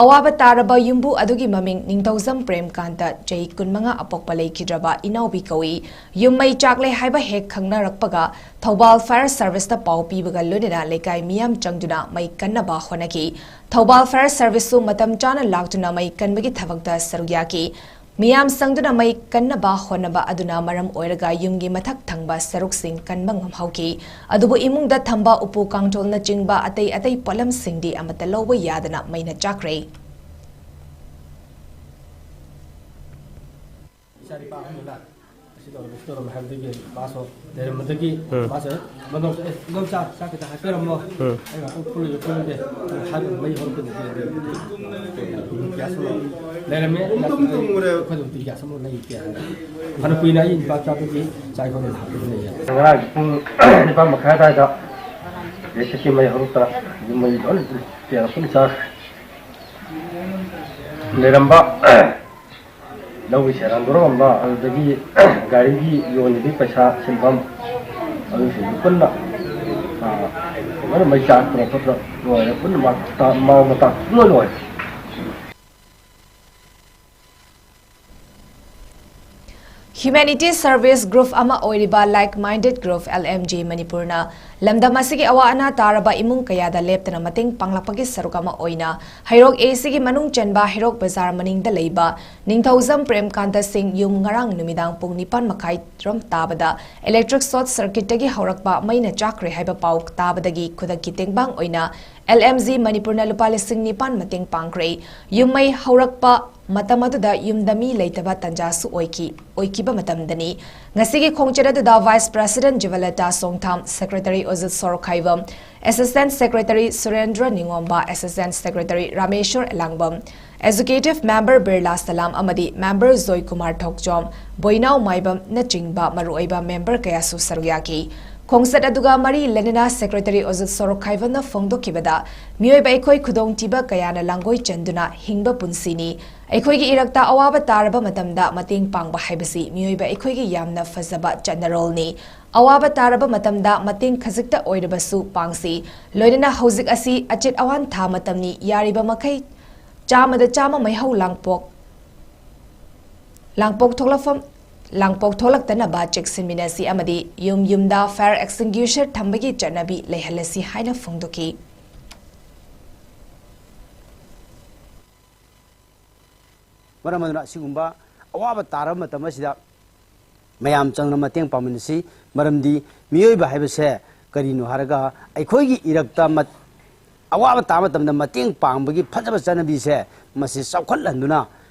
ꯑꯋꯥꯕ ꯇꯥꯔꯕ ꯌꯨꯝꯕꯨ ꯑꯗꯨꯒꯤ ꯃꯃꯤꯡ ꯅꯤꯡꯊꯧꯖꯝ ꯄ꯭ꯔꯦꯝꯀꯥꯟꯇ, ꯆꯍꯤ ꯀꯨꯟꯃꯉꯥ, ꯑꯄꯣꯛꯄ ꯂꯩꯈꯤꯗ꯭ꯔꯕ ꯏꯅꯥꯎꯕꯤ ꯀꯧꯏ꯫ ꯌꯨꯝ ꯃꯩ ꯆꯥꯛꯂꯦ ꯍꯥꯏꯕ ꯍꯦꯛ ꯈꯪꯅꯔꯛꯄꯒ ꯊꯧꯕꯥꯜ ꯐꯥꯌꯔ ꯁꯔꯚꯤꯁꯇ ꯄꯥꯎ ꯄꯤꯕꯒ ꯂꯣꯏꯅꯅ ꯂꯩꯀꯥꯏ ꯃꯤꯌꯥꯝ ꯆꯪꯗꯨꯅ ꯃꯩ ꯀꯟꯅꯕ ꯍꯣꯠꯅꯈꯤ꯫ ꯊꯧꯕꯥꯜ ꯐꯥꯌꯔ ꯁꯔꯚꯤꯁꯁꯨ ꯃꯇꯝ ꯆꯥꯅ ꯂꯥꯛꯇꯨꯅ ꯃꯩ ꯀꯟꯕꯒꯤ ꯊꯕꯛꯇ ꯁꯔꯨꯛ ꯌꯥꯈꯤ꯫ ꯃꯤꯌꯥꯝ ꯆꯪꯗꯨꯅ ꯃꯩ ꯀꯟꯅꯕ ꯍꯣꯠꯅꯕ ꯑꯗꯨꯅ ꯃꯔꯝ ꯑꯣꯏꯔꯒ ꯌꯨꯝꯒꯤ ꯃꯊꯛ ꯊꯪꯕ ꯁꯔꯨꯛꯁꯤꯡ ꯀꯟꯕ ꯉꯝꯍꯧꯈꯤ꯫ ꯑꯗꯨꯕꯨ ꯏꯃꯨꯡꯗ ꯊꯝꯕ ꯎꯄꯨ ꯀꯥꯡꯊꯣꯜꯅꯆꯤꯡꯕ ꯑꯇꯩ ꯑꯇꯩ ꯄꯣꯠꯂꯝꯁꯤꯡꯗꯤ ꯑꯃꯠꯇ ꯂꯧꯕ ꯌꯥꯗꯅ ꯃꯩꯅ ꯆꯥꯛꯈ꯭ꯔꯦ꯫ ꯏꯆꯥ ꯅꯤꯄꯥ ꯑꯍꯨꯝꯗꯨꯅ ꯑꯁꯤ ꯇꯧꯔꯝꯃꯤ, ꯁꯤ ꯇꯧꯔꯝꯃꯤ ꯍꯥꯏꯕꯗꯒꯤ ꯃꯥꯁꯨ ꯂꯩꯔꯝꯕꯗꯒꯤ ꯎꯝ꯫ ꯃꯥꯁꯨ, "ꯑꯦ, ꯃꯗꯣꯝꯆꯥ, ꯑꯦ, ꯃꯗꯣꯝꯆꯥ, ꯆꯥꯛ ꯈꯤꯇ ꯍꯥꯞꯄꯤꯔꯝꯃꯣ꯫ ꯎꯝ꯫ ꯑꯩ ꯉꯥꯛꯇꯪ ꯄꯨꯜꯂꯨꯒꯦ, ꯄꯨꯜꯂꯨꯒꯦ" ꯍꯥꯏꯕ ꯃꯩ ꯍꯧꯔꯛꯄꯗꯒꯤ ꯒ꯭ꯌꯥꯁ ꯑꯃ ꯂꯩꯔꯝꯃꯦ꯫ ꯒ꯭ꯌꯥꯁ ꯑꯃ ꯑꯩꯈꯣꯏꯗꯕꯨꯗꯤ ꯒ꯭ꯌꯥꯁ ꯑꯃ ꯂꯩꯇꯦ ꯍꯥꯏꯔꯦ꯫ ꯐꯅ ꯀꯨꯏꯅ ꯑꯩ ꯅꯤꯄꯥ ꯆꯥꯕꯒꯤ ꯆꯥꯛ ꯏꯟꯁꯥꯡ ꯍꯥꯞꯄꯗ ꯂꯩꯌꯦ꯫ ꯉꯔꯥꯡ ꯄꯨꯡ ꯅꯤꯄꯥꯟ ꯃꯈꯥꯏ ꯑꯗꯥꯏꯗ ꯏꯂꯦꯛꯇ꯭ꯔꯤꯛꯀꯤ ꯃꯩ ꯍꯧꯔꯛꯇꯅ ꯌꯨꯝ ꯃꯩ ꯂꯣꯏꯅ ꯇꯦꯜꯂꯛꯄꯅ ꯆꯥꯈ꯭ꯔꯦ꯫ ꯂꯩꯔꯝꯕ ꯂꯧꯒꯤ ꯁꯦꯔꯥꯟ ꯇꯧꯔꯝꯕ, ꯑꯗꯨꯗꯒꯤ ꯒꯥꯔꯤꯒꯤ ꯌꯣꯟꯕꯒꯤ ꯄꯩꯁꯥ ꯁꯤꯟꯐꯝ, ꯑꯗꯨꯁꯤꯡꯗꯨ ꯄꯨꯟꯅ, ꯑ, ꯂꯣꯏꯅ ꯃꯩ ꯆꯥꯛꯇꯅ ꯈꯣꯠꯇꯅ ꯂꯣꯏꯔꯦ꯫ ꯄꯨꯟꯅ ꯃꯥꯡ ꯇꯥꯛ-, ꯃꯥꯡ ꯃꯇꯥꯛ ꯂꯣꯏ ꯂꯣꯏꯔꯦ꯫ Humanity service group ꯑꯃ ꯑꯣꯏꯔꯤꯕ Like Minded Group, L M G, ꯃꯅꯤꯄꯨꯔꯅ ꯂꯝꯗꯝ ꯑꯁꯤꯒꯤ ꯑꯋꯥ ꯑꯅꯥ ꯇꯥꯔꯕ ꯏꯃꯨꯡ ꯀꯌꯥꯗ ꯂꯦꯞꯇꯅ ꯃꯇꯦꯡ ꯄꯥꯡꯂꯛꯄꯒꯤ ꯁꯔꯨꯛ ꯑꯃ ꯑꯣꯏꯅ ꯍꯩꯔꯣꯛ A Cꯒꯤ ꯃꯅꯨꯡ ꯆꯟꯕ ꯍꯩꯔꯣꯛ ꯕꯖꯥꯔ ꯃꯅꯤꯡꯗ ꯂꯩꯕ ꯅꯤꯡꯊꯧꯖꯝ ꯄ꯭ꯔꯦꯝꯀꯥꯟꯇ ꯁꯤꯡ ꯌꯨꯝ ꯉꯔꯥꯡ ꯅꯨꯃꯤꯗꯥꯡ ꯄꯨꯡ ꯅꯤꯄꯥꯟ ꯃꯈꯥꯏ ꯔꯣꯝ ꯇꯥꯕꯗ electric short circuitꯇꯒꯤ ꯍꯧꯔꯛꯄ ꯃꯩꯅ ꯆꯥꯛꯈ꯭ꯔꯦ ꯍꯥꯏꯕ ꯄꯥꯎ ꯇꯥꯕꯗꯒꯤ ꯈꯨꯗꯛꯀꯤ ꯇꯦꯡꯕꯥꯡ ꯑꯣꯏꯅ L M G ꯃꯅꯤꯄꯨꯔꯅ ꯂꯨꯄꯥ ꯂꯤꯁꯤꯡ ꯅꯤꯄꯥꯟ ꯃꯇꯦꯡ ꯄꯥꯡꯈ꯭ꯔꯦ꯫ ꯌꯨꯝ ꯃꯩ ꯍꯧꯔꯛꯄ ꯃꯇꯝ ꯑꯗꯨꯗ ꯌꯨꯝꯗ ꯃꯤ ꯂꯩꯇꯕ ꯇꯟꯖꯥꯁꯨ ꯑꯣꯏꯈꯤ, ꯑꯣꯏꯈꯤꯕ ꯃꯇꯝꯗꯅꯤ꯫ ꯉꯁꯤꯒꯤ ꯈꯣꯡꯆꯠ ꯑꯗꯨꯗ Vice President ꯖꯤꯕꯂꯇꯥ ꯁꯣꯡꯊꯥꯝ, Secretary ꯑꯣꯖꯤꯠ ꯁꯣꯔꯣꯈꯥꯏꯕꯝ, Assistant Secretary ꯁꯨꯔꯦꯟꯗ꯭ꯔ ꯅꯤꯉꯣꯝꯕ, Assistant Secretary ꯔꯥꯃꯦꯁ꯭ꯋꯔ ꯑꯦꯂꯥꯡꯕꯝ, Executive Member ꯕꯤꯔꯂꯥ ꯁꯂꯥꯝ ꯑꯃꯗꯤ Member ꯖꯣꯏꯀꯨꯃꯥꯔ ꯊꯣꯛꯆꯣꯝ, ꯕꯣꯏꯅꯥꯎ ꯃꯥꯏꯕꯝꯅꯆꯤꯡꯕ ꯃꯔꯨꯑꯣꯏꯕ member ꯀꯌꯥꯁꯨ ꯁꯔꯨꯛ ꯌꯥꯈꯤ꯫ ꯈꯣꯡꯆꯠ ꯑꯗꯨꯒ ꯃꯔꯤ ꯂꯩꯅꯅ ꯁꯦꯀ꯭ꯔꯦꯇꯔꯤ ꯑꯣꯖꯤꯠ ꯁꯣꯔꯣꯛꯈꯥꯏꯕꯝꯅ ꯐꯣꯡꯗꯣꯛꯈꯤꯕꯗ, ꯃꯤꯑꯣꯏꯕ ꯑꯩꯈꯣꯏ ꯈꯨꯗꯣꯡꯊꯤꯕ ꯀꯌꯥꯅ ꯂꯥꯡꯒꯣꯏ ꯆꯟꯗꯨꯅ ꯍꯤꯡꯕ ꯄꯨꯟꯁꯤꯅꯤ꯫ ꯑꯩꯈꯣꯏꯒꯤ ꯏꯔꯛꯇ ꯑꯋꯥꯕ ꯇꯥꯔꯕ ꯃꯇꯝꯗ ꯃꯇꯦꯡ ꯄꯥꯡꯕ ꯍꯥꯏꯕꯁꯤ ꯃꯤꯑꯣꯏꯕ ꯑꯩꯈꯣꯏꯒꯤ ꯌꯥꯝꯅ ꯐꯖꯕ ꯆꯠꯅꯔꯣꯜꯅꯤ꯫ ꯑꯋꯥꯕ ꯇꯥꯔꯕ ꯃꯇꯝꯗ ꯃꯇꯦꯡ ꯈꯖꯤꯛꯇ ꯑꯣꯏꯔꯕꯁꯨ ꯄꯥꯡꯁꯤ꯫ ꯂꯣꯏꯅꯅ ꯍꯧꯖꯤꯛ ꯑꯁꯤ ꯑꯆꯦꯠ ꯑꯋꯥꯟ ꯊꯥ ꯃꯇꯝꯅꯤ꯫ ꯌꯥꯔꯤꯕ ꯃꯈꯩ ꯆꯥꯝꯃꯗ ꯆꯥꯝꯃ ꯃꯩꯍꯧ ꯂꯥꯡꯄꯣꯛ ꯂꯥꯡꯄꯣꯛ ꯊꯣꯛꯂꯛꯐꯝ, ꯂꯥꯡꯄꯣꯛ ꯊꯣꯛꯂꯛꯇꯅꯕ ꯆꯦꯛꯁꯤꯟꯃꯤꯟꯅꯁꯤ ꯑꯃꯗꯤ ꯌꯨꯝ ꯌꯨꯝꯗ fire extinguisher ꯊꯝꯕꯒꯤ ꯆꯠꯅꯕꯤ ꯂꯩꯍꯜꯂꯁꯤ ꯍꯥꯏꯅ ꯐꯣꯡꯗꯣꯛꯈꯤ꯫ ꯃꯔꯝ ꯑꯗꯨꯅ ꯑꯁꯤꯒꯨꯝꯕ ꯑꯋꯥꯕ ꯇꯥꯔꯕ ꯃꯇꯝ ꯑꯁꯤꯗ ꯃꯌꯥꯝ ꯆꯪꯅ ꯃꯇꯦꯡ ꯄꯥꯡꯃꯤꯟꯅꯁꯤ꯫ ꯃꯔꯝꯗꯤ ꯃꯤꯑꯣꯏꯕ ꯍꯥꯏꯕꯁꯦ ꯀꯔꯤꯅꯣ ꯍꯥꯏꯔꯒ, ꯑꯩꯈꯣꯏꯒꯤ ꯏꯔꯛꯇ ꯃꯠ-, ꯑꯋꯥꯕ ꯇꯥꯕ ꯃꯇꯝꯗ ꯃꯇꯦꯡ ꯄꯥꯡꯕꯒꯤ ꯐꯖꯕ ꯆꯠꯅꯕꯤꯁꯦ, ꯃꯁꯤ ꯆꯥꯎꯈꯠꯍꯟꯗꯨꯅ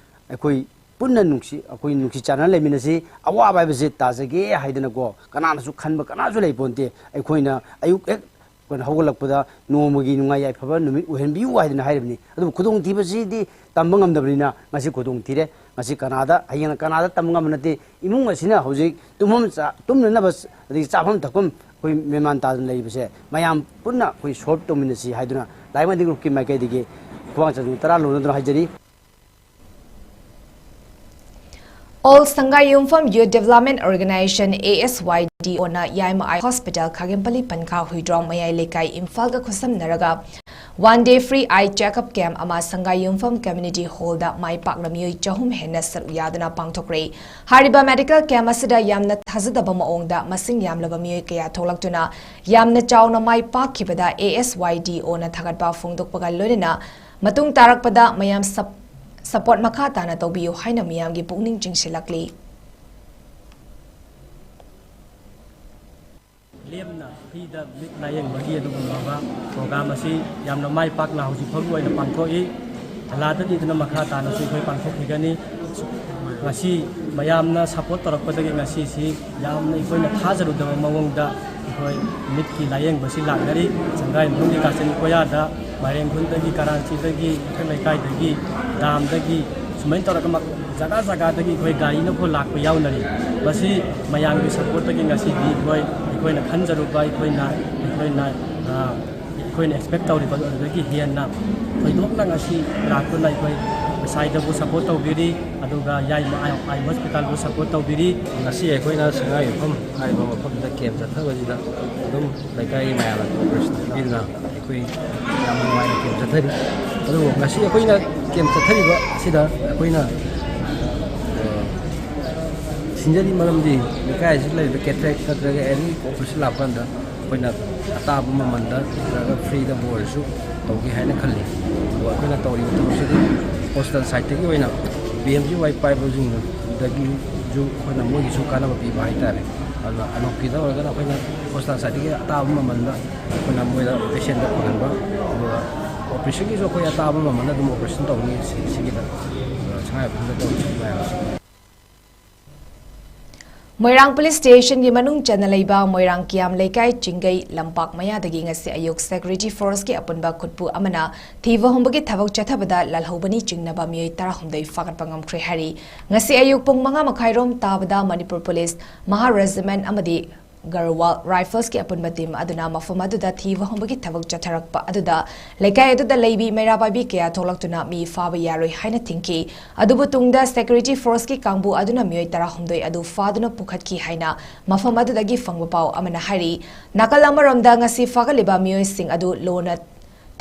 ꯑꯩꯈꯣꯏ ꯄꯨꯟꯅ ꯅꯨꯡꯁꯤ, ꯑꯩꯈꯣꯏ ꯅꯨꯡꯁꯤ ꯆꯥꯟꯅꯅ ꯂꯩꯃꯤꯟꯅꯁꯤ꯫ ꯑꯋꯥꯕ ꯍꯥꯏꯕꯁꯦ ꯇꯥꯖꯒꯦ ꯍꯥꯏꯗꯅꯀꯣ ꯀꯅꯥꯅꯁꯨ ꯈꯟꯕ ꯀꯅꯥꯁꯨ ꯂꯩꯄꯣꯟꯇꯦ꯫ ꯑꯩꯈꯣꯏꯅ ꯑꯌꯨꯛ ꯍꯦꯛ ꯑꯩꯈꯣꯏꯅ ꯍꯧꯒꯠꯂꯛꯄꯗ ꯅꯣꯡꯃꯒꯤ ꯅꯨꯡꯉꯥꯏ ꯌꯥꯏꯐꯕ ꯅꯨꯃꯤꯠ ꯑꯣꯏꯍꯟꯕꯤꯌꯨ ꯍꯥꯏꯗꯅ ꯍꯥꯏꯔꯤꯕꯅꯤ꯫ ꯑꯗꯨꯕꯨ ꯈꯨꯗꯣꯡꯊꯤꯕꯁꯤꯗꯤ ꯇꯝꯕ ꯉꯝꯗꯕꯅꯤꯅ ꯉꯁꯤ ꯈꯨꯗꯣꯡ ꯊꯤꯔꯦ꯫ ꯉꯁꯤ ꯀꯅꯥꯗ, ꯍꯌꯦꯡ ꯀꯅꯥꯗ ꯇꯝꯕ ꯉꯝꯕ ꯅꯠꯇꯦ꯫ ꯏꯃꯨꯡ ꯑꯁꯤꯅ ꯍꯧꯖꯤꯛ ꯇꯨꯝꯐꯝ ꯆꯥ-, ꯇꯨꯝꯅꯅꯕ, ꯑꯗꯒꯤ ꯆꯥꯐꯝ ꯊꯛꯐꯝ ꯑꯩꯈꯣꯏ ꯃꯦꯟꯃꯥꯟ ꯇꯥꯗꯅ ꯂꯩꯕꯁꯦ ꯃꯌꯥꯝ ꯄꯨꯟꯅ ꯑꯩꯈꯣꯏ solve ꯇꯧꯃꯤꯟꯅꯁꯤ ꯍꯥꯏꯗꯨꯅ ꯂꯥꯏꯃꯟꯗꯤ group ꯀꯤ ꯃꯥꯏꯀꯩꯗꯒꯤ ꯈꯨꯃꯥꯡ ꯆꯥꯎꯁꯤꯟ ꯇꯔꯥ ꯂꯧꯅꯗꯨꯅ ꯍꯥꯏꯖꯔꯤ꯫ All Sangai Yumpham Youth Development Organization, A S Y D O, ꯅ ꯌꯥꯏꯃ Eye Hospital, ꯈꯥꯒꯦꯝꯄꯜꯂꯤ ꯄꯟꯈꯥ, ꯍꯨꯏꯗ꯭ꯔꯣꯝ ꯃꯌꯥꯏ ꯂꯩꯀꯥꯏ, ꯏꯝꯐꯥꯜꯒ ꯈꯨꯠꯁꯝꯅꯔꯒ one day free eye checkup camp ꯑꯃ ꯁꯪꯒꯥꯏ ꯌꯨꯝꯐꯝ community hall ꯗ ꯃꯥꯏ ꯄꯥꯛꯅ ꯃꯤꯑꯣꯏ ꯆꯍꯨꯝ ꯍꯦꯟꯅ ꯁꯔꯨꯛ ꯌꯥꯗꯨꯅ ꯄꯥꯡꯊꯣꯛꯈ꯭ꯔꯦ꯫ ꯍꯥꯏꯔꯤꯕ medical camp ꯑꯁꯤꯗ ꯌꯥꯝꯅ ꯊꯥꯖꯗꯕ ꯃꯑꯣꯡꯗ ꯃꯁꯤꯡ ꯌꯥꯝꯂꯕ ꯃꯤꯑꯣꯏ ꯀꯌꯥ ꯊꯣꯛꯂꯛꯇꯨꯅ ꯌꯥꯝꯅ ꯆꯥꯎꯅ ꯃꯥꯏ ꯄꯥꯛꯈꯤꯕꯗ A S Y D O ꯅ ꯊꯥꯒꯠꯄ ꯐꯣꯡꯗꯣꯛꯄꯒ ꯂꯣꯏꯅꯅ ꯃꯇꯨꯡ ꯇꯥꯔꯛꯄꯗ ꯃꯌꯥꯝ sup-, support ꯃꯈꯥ ꯇꯥꯅ ꯇꯧꯕꯤꯌꯨ ꯍꯥꯏꯅ ꯃꯤꯌꯥꯝꯒꯤ ꯄꯨꯛꯅꯤꯡ ꯆꯤꯡꯁꯤꯜꯂꯛꯂꯤ꯫ ꯂꯦꯝꯅ free ꯗ ꯃꯤꯠ ꯂꯥꯌꯦꯡꯕꯒꯤ ꯑꯗꯨꯒꯨꯝꯂꯕ program ꯑꯁꯤ ꯌꯥꯝꯅ ꯃꯥꯏ ꯄꯥꯛꯅ ꯍꯧꯖꯤꯛ ꯐꯥꯎꯒꯤ ꯑꯣꯏꯅ ꯄꯥꯡꯊꯣꯛꯏ꯫ ꯑꯜꯂꯥꯗ ꯅꯤꯗꯨꯅ ꯃꯈꯥ ꯇꯥꯅꯁꯨ ꯑꯩꯈꯣꯏ ꯄꯥꯡꯊꯣꯛꯄꯤꯒꯅꯤ꯫ ꯉꯁꯤ ꯃꯌꯥꯝꯅ support ꯇꯧꯔꯛꯄꯗꯒꯤ ꯉꯁꯤꯁꯤ ꯌꯥꯝꯅ ꯑꯩꯈꯣꯏꯅ ꯊꯥꯖꯔꯨꯗꯕ ꯃꯑꯣꯡꯗ ꯑꯩꯈꯣꯏ ꯃꯤꯠꯀꯤ ꯂꯥꯌꯦꯡꯕꯁꯤ ꯂꯥꯛꯅꯔꯤ꯫ ꯁꯪꯒꯥꯏ ꯃꯅꯨꯡꯒꯤ ꯀꯥꯆꯤꯟ ꯀꯣꯌꯥꯗ, ꯃꯥꯏꯔꯦꯡꯈꯣꯟꯗꯒꯤ, ꯀꯔꯥꯟꯆꯤꯗꯒꯤ, ꯃꯊꯛ ꯂꯩꯀꯥꯏꯗꯒꯤ, ꯗꯥꯝꯗꯒꯤ, ꯁꯨꯃꯥꯏꯅ ꯇꯧꯔꯒ ꯃꯛ-, ꯖꯒꯥ ꯖꯒꯥꯗꯒꯤ ꯑꯩꯈꯣꯏ ꯒꯥꯔꯤꯅ ꯐꯥꯎ ꯂꯥꯛꯄ ꯌꯥꯎꯅꯔꯤ꯫ ꯃꯁꯤ ꯃꯌꯥꯝꯒꯤ support ꯇꯒꯤ ꯉꯁꯤꯗꯤ ꯑꯩꯈꯣꯏ ꯑꯩꯈꯣꯏꯅ ꯈꯟꯖꯔꯨꯕ, ꯑꯩꯈꯣꯏꯅ ꯑꯩꯈꯣꯏꯅ ꯑ, ꯑꯩꯈꯣꯏꯅ ꯑꯦꯛꯁꯄꯦꯛ ꯇꯧꯔꯤꯕ ꯑꯗꯨꯗꯒꯤ ꯍꯦꯟꯅ ꯊꯣꯏꯗꯣꯛꯅ ꯉꯁꯤ ꯂꯥꯛꯇꯨꯅ ꯑꯩꯈꯣꯏ ꯉꯁꯥꯏꯗꯕꯨ ꯁꯄꯣꯔꯠ ꯇꯧꯕꯤꯔꯤ, ꯑꯗꯨꯒ ꯌꯥꯏꯃ ꯑꯥꯏ ꯑꯥꯏ ꯍꯣꯁꯄꯤꯇꯥꯜꯕꯨ ꯁꯄꯣꯔꯠ ꯇꯧꯕꯤꯔꯤ꯫ ꯉꯁꯤ ꯑꯩꯈꯣꯏꯅ ꯁꯉꯥꯏꯌꯨꯝꯐꯝ ꯍꯥꯏꯔꯤꯕ ꯃꯐꯝꯗ ꯀꯦꯝ ꯆꯠꯊꯕꯁꯤꯗ ꯑꯗꯨꯝ ꯂꯩꯀꯥꯏꯒꯤ ꯃꯌꯥꯝꯅ ꯀꯣꯑꯣꯄꯔꯦꯁꯟ ꯄꯤꯕꯤꯗꯨꯅ ꯑꯩꯈꯣꯏ ꯌꯥꯝ ꯅꯨꯡꯉꯥꯏꯅ ꯀꯦꯝ ꯆꯠꯊꯔꯤ꯫ ꯑꯗꯨꯕꯨ ꯉꯁꯤ ꯑꯩꯈꯣꯏꯅ ꯀꯦꯝ ꯆꯠꯊꯔꯤꯕ ꯑꯁꯤꯗ ꯑꯩꯈꯣꯏꯅ, ꯑ, ꯁꯤꯟꯖꯔꯤ ꯃꯔꯝꯗꯤ ꯂꯩꯀꯥꯏ ꯑꯁꯤꯗ ꯂꯩꯔꯤꯕ ꯀꯦꯇꯔꯦꯛ ꯅꯠꯇ꯭ꯔꯒ ꯑꯦꯅꯤ ꯑꯣꯄꯔꯦꯁꯟ ꯂꯥꯛꯄ ꯀꯥꯟꯗ ꯑꯩꯈꯣꯏꯅ ꯑꯇꯥꯕ ꯃꯃꯜꯗ ꯅꯠꯇ꯭ꯔꯒ ꯐ꯭ꯔꯤꯗꯕꯨ ꯑꯣꯏꯔꯁꯨ ꯇꯧꯒꯦ ꯍꯥꯏꯅ ꯈꯜꯂꯤ꯫ ꯑꯗꯨꯒ ꯑꯩꯈꯣꯏꯅ ꯇꯧꯔꯤꯕ ꯊꯕꯛꯁꯤꯗꯤ ꯍꯣꯁꯄꯤꯇꯥꯜ ꯁꯥꯏꯠꯇꯒꯤ ꯑꯣꯏꯅ ꯄꯤ ꯑꯦꯝ ꯖꯤ ꯋꯥꯏ ꯄꯥꯏꯕꯁꯤꯡꯗꯒꯤꯁꯨ ꯑꯩꯈꯣꯏꯅ ꯃꯣꯏꯒꯤꯁꯨ ꯀꯥꯟꯅꯕ ꯄꯤꯕ ꯍꯥꯏꯇꯥꯔꯦ꯫ ꯑꯗꯨꯅ ꯑꯅꯣꯛꯀꯤꯗ ꯑꯣꯏꯔꯒꯅ ꯑꯩꯈꯣꯏꯅ ꯍꯣꯁꯄꯤꯇꯥꯜ ꯁꯥꯏꯠꯇꯒꯤ ꯑꯇꯥꯕ ꯃꯃꯜꯗ ꯑꯩꯈꯣꯏꯅ ꯃꯣꯏꯗ ꯄꯦꯁꯦꯟꯗ ꯐꯪꯍꯟꯕ, ꯑꯗꯨꯒ ꯑꯣꯄꯔꯦꯁꯟꯒꯤꯁꯨ ꯑꯩꯈꯣꯏ ꯑꯇꯥꯕ ꯃꯃꯜꯗ ꯑꯗꯨꯝ ꯑꯣꯄꯔꯦꯁꯟ ꯇꯧꯅꯤ꯫ ꯁꯤ-, ꯁꯤꯒꯤꯗ, ꯑ, ꯁꯉꯥꯏ ꯌꯨꯝꯐꯝꯗ ꯇꯧꯔꯤꯕ ꯃꯌꯥꯝꯁꯦ꯫ ꯃꯣꯏꯔꯥꯡ ꯄꯨꯂꯤꯁ ꯁ꯭ꯇꯦꯁꯟꯒꯤ ꯃꯅꯨꯡ ꯆꯟꯅ ꯂꯩꯕ ꯃꯣꯏꯔꯥꯡ ꯀꯤꯌꯥꯝ ꯂꯩꯀꯥꯏ ꯆꯤꯡꯒꯩ ꯂꯝꯄꯥꯛ ꯃꯌꯥꯗꯒꯤ ꯉꯁꯤ ꯑꯌꯨꯛ ꯁꯦꯀ꯭ꯌꯨꯔꯤꯇꯤ ꯐꯣꯔꯁꯀꯤ ꯑꯄꯨꯟꯕ ꯈꯨꯠꯄꯨ ꯑꯃꯅ ꯊꯤꯕ ꯍꯨꯝꯕꯒꯤ ꯊꯕꯛ ꯆꯠꯊꯕꯗ ꯂꯥꯜꯍꯧꯕꯅꯤ ꯆꯤꯡꯅꯕ ꯃꯤꯑꯣꯏ ꯇꯔꯥꯍꯨꯝꯗꯣꯏ ꯐꯥꯒꯠꯄ ꯉꯝꯈ꯭ꯔꯦ ꯍꯥꯏꯔꯤ꯫ ꯉꯁꯤ ꯑꯌꯨꯛ ꯄꯨꯡ ꯃꯉꯥ ꯃꯈꯥꯏꯔꯣꯝ ꯇꯥꯕꯗ ꯃꯅꯤꯄꯨꯔ ꯄꯨꯂꯤꯁ, ꯃꯍꯥ ꯔꯦꯖꯤꯃꯦꯟꯠ ꯑꯃꯗꯤ ꯒꯔꯋꯥꯜ ꯔꯥꯏꯐꯜꯁꯀꯤ ꯑꯄꯨꯟꯕ ꯇꯤꯝ ꯑꯗꯨꯅ ꯃꯐꯝ ꯑꯗꯨꯗ ꯊꯤꯕ ꯍꯨꯝꯕꯒꯤ ꯊꯕꯛ ꯆꯠꯊꯔꯛꯄ ꯑꯗꯨꯗ ꯂꯩꯀꯥꯏ ꯑꯗꯨꯗ ꯂꯩꯕꯤ ꯃꯩꯔꯥ ꯄꯥꯏꯕꯤ ꯀꯌꯥ ꯊꯣꯛꯂꯛꯇꯨꯅ ꯃꯤ ꯐꯥꯕ ꯌꯥꯔꯣꯏ ꯍꯥꯏꯅ ꯊꯤꯡꯈꯤ꯫ ꯑꯗꯨꯕꯨ ꯇꯨꯡꯗ ꯁꯦꯀ꯭ꯌꯨꯔꯤꯇꯤ ꯐꯣꯔꯁꯀꯤ ꯀꯥꯡꯕꯨ ꯑꯗꯨꯅ ꯃꯤꯑꯣꯏ ꯇꯔꯥꯍꯨꯝꯗꯣꯏ ꯑꯗꯨ ꯐꯥꯗꯨꯅ ꯄꯨꯈꯠꯈꯤ ꯍꯥꯏꯅ ꯃꯐꯝ ꯑꯗꯨꯗꯒꯤ ꯐꯪꯕ ꯄꯥꯎ ꯑꯃꯅ ꯍꯥꯏꯔꯤ꯫ ꯅꯥꯀꯜ ꯑꯃꯔꯣꯝꯗ ꯉꯁꯤ ꯐꯥꯒꯠꯂꯤꯕ ꯃꯤꯑꯣꯏꯁꯤꯡ ꯑꯗꯨ ꯂꯣꯟꯅ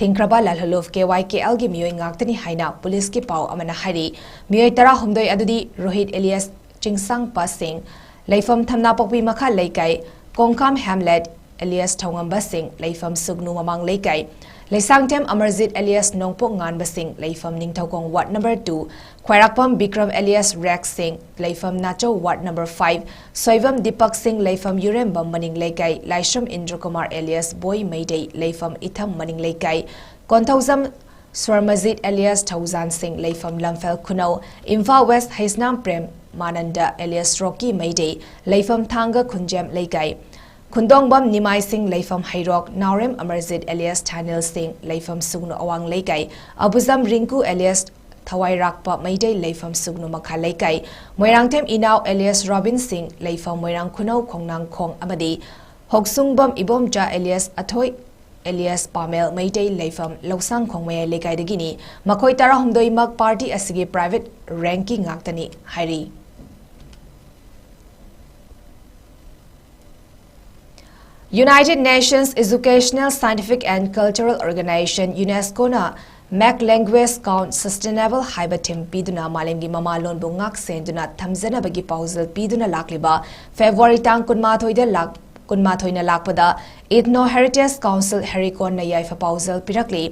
ꯊꯤꯡꯈ꯭ꯔꯕ ꯂꯥꯜꯍꯜꯂꯨꯞ ꯀꯦ ꯋꯥꯏ ꯀꯦ ꯑꯦꯜꯒꯤ ꯃꯤꯑꯣꯏ ꯉꯥꯛꯇꯅꯤ ꯍꯥꯏꯅ ꯄꯨꯂꯤꯁꯀꯤ ꯄꯥꯎ ꯑꯃꯅ ꯍꯥꯏꯔꯤ꯫ ꯃꯤꯑꯣꯏ ꯇꯔꯥꯍꯨꯝꯗꯣꯏ ꯑꯗꯨꯗꯤ ꯔꯣꯍꯤꯠ ꯑꯦꯂꯤꯌꯥꯁ ꯆꯤꯡꯁꯥꯡꯄꯥ ꯁꯤꯡ, ꯂꯩꯐꯝ ꯊꯝꯅꯥꯄꯣꯛꯄꯤ ꯃꯈꯥ ꯂꯩꯀꯥꯏ, ꯀꯣꯡꯈꯥꯝ ꯍꯦꯝꯂꯦꯠ ꯑꯦꯂꯤꯌꯥꯁ ꯊꯧꯉꯝꯕ ꯁꯤꯡ, ꯂꯩꯐꯝ ꯁꯨꯒꯅꯨ ꯃꯃꯥꯡ ꯂꯩꯀꯥꯏ, ꯂꯩꯁꯥꯡꯊꯦꯝ ꯑꯃꯔꯖꯤꯠ ꯑꯦꯂꯤꯌꯥꯁ ꯅꯣꯡꯄꯣꯛ ꯉꯥꯟꯕ ꯁꯤꯡ, ꯂꯩꯐꯝ ꯅꯤꯡꯊꯧꯈꯣꯡ ꯋꯥꯔꯗ ꯅꯝꯕꯔ ꯇꯨ, ꯈ꯭ꯋꯥꯏꯔꯥꯛꯄꯝ ꯕꯤꯀ꯭ꯔꯝ ꯑꯦꯂꯤꯌꯥꯁ ꯔꯦꯛ ꯁꯤꯡ, ꯂꯩꯐꯝ Nachou ward number five, Soibam Deepak Singh, ꯂꯩꯐꯝ ꯌꯨꯔꯦꯝꯕꯝ ꯃꯅꯤꯡ ꯂꯩꯀꯥꯏ, ꯂꯥꯏꯁ꯭ꯔꯝ ꯏꯟꯗ꯭ꯔꯀꯨꯃꯥꯔ ꯑꯦꯂꯤꯌꯥꯁ ꯕꯣꯏ ꯃꯩꯗꯩ, ꯂꯩꯐꯝ ꯏꯊꯝ ꯃꯅꯤꯡ ꯂꯩꯀꯥꯏ, ꯀꯣꯟꯊꯧꯖꯝ ꯁ꯭ꯋꯔꯃꯖꯤꯠ ꯑꯦꯂꯤꯌꯥꯁ ꯊꯧꯖꯥꯟ ꯁꯤꯡ, ꯂꯩꯐꯝ ꯂꯝꯐꯦꯜ ꯈꯨꯅꯧ, ꯏꯝꯐꯥꯜ ꯋꯦꯁ꯭ꯠ ꯍꯩꯁꯅꯥꯝ ꯄ꯭ꯔꯦꯝ ꯃꯥꯅꯟꯗ ꯑꯦꯂꯤꯌꯥꯁ ꯔꯣꯀꯤ ꯃꯩꯗꯩ, ꯂꯩꯐꯝ ꯊꯥꯡꯒ ꯈꯨꯟꯖꯦꯝ ꯂꯩꯀꯥꯏ, ꯈꯨꯟꯗꯣꯡꯕꯝ ꯅꯤꯃꯥꯏ ꯁꯤꯡ, ꯂꯩꯐꯝ ꯍꯩꯔꯣꯛ, ꯅꯥꯎꯔꯦꯝ ꯑꯃꯔꯖꯤꯠ ꯑꯦꯂꯤꯌꯥꯁ ꯊꯥꯅꯤꯜ ꯁꯤꯡ, ꯂꯩꯐꯝ ꯁꯨꯒꯅꯨ ꯑꯋꯥꯡ ꯂꯩꯀꯥꯏ, ꯑꯕꯨꯖꯝ ꯔꯤꯡꯀꯨ ꯑꯦꯂꯤꯌꯥꯁ ꯊꯋꯥꯏꯔꯥꯛꯄ ꯃꯩꯗꯩ, ꯂꯩꯐꯝ ꯁꯨꯒꯅꯨ ꯃꯈꯥ ꯂꯩꯀꯥꯏ, ꯃꯣꯏꯔꯥꯡꯊꯦꯝ ꯏꯅꯥꯎ ꯑꯦꯂꯤꯌꯥꯁ ꯔꯣꯕꯤꯟ ꯁꯤꯡ, ꯂꯩꯐꯝ ꯃꯣꯏꯔꯥꯡ ꯈꯨꯅꯧ ꯈꯣꯡꯅꯥꯡꯈꯣꯡ ꯑꯃꯗꯤ ꯍꯣꯛꯁꯨꯡꯕꯝ ꯏꯕꯣꯝꯆꯥ alias ꯑꯊꯣꯏ alias ꯄꯥꯃꯦꯜ ꯃꯩꯇꯩ ꯂꯩꯐꯝ ꯂꯧꯁꯥꯡꯈꯣꯡ ꯃꯌꯥꯏ ꯂꯩꯀꯥꯏꯗꯒꯤꯅꯤ꯫ ꯃꯈꯣꯏ ꯇꯔꯥꯍꯨꯝꯗꯣꯏꯃꯛ party ꯑꯁꯤꯒꯤ private rank ꯀꯤ ꯉꯥꯛꯇꯅꯤ ꯍꯥꯏꯔꯤ꯫ United Nations Educational, Scientific and Cultural Organization, UNESCO ꯅ Make Language Count Sustainable ꯍꯥꯏꯕ theme ꯄꯤꯗꯨꯅ ꯃꯥꯂꯦꯝꯒꯤ ꯃꯃꯥ ꯂꯣꯟꯕꯨ ꯉꯥꯛ ꯁꯦꯟꯗꯨꯅ ꯊꯝꯖꯅꯕꯒꯤ ꯄꯥꯎꯖꯦꯜ ꯄꯤꯗꯨꯅ ꯂꯥꯛꯂꯤꯕ February ꯇꯥꯡ ꯀꯨꯟꯃꯥꯊꯣꯏꯗ ꯂꯥꯛ-, ꯀꯨꯟꯃꯥꯊꯣꯏꯅ ꯂꯥꯛꯄꯗ Ethno Heritage Council ꯍꯦꯔꯤꯀꯣꯟꯅ ꯌꯥꯏꯐ ꯄꯥꯎꯖꯦꯜ ꯄꯤꯔꯛꯂꯤ꯫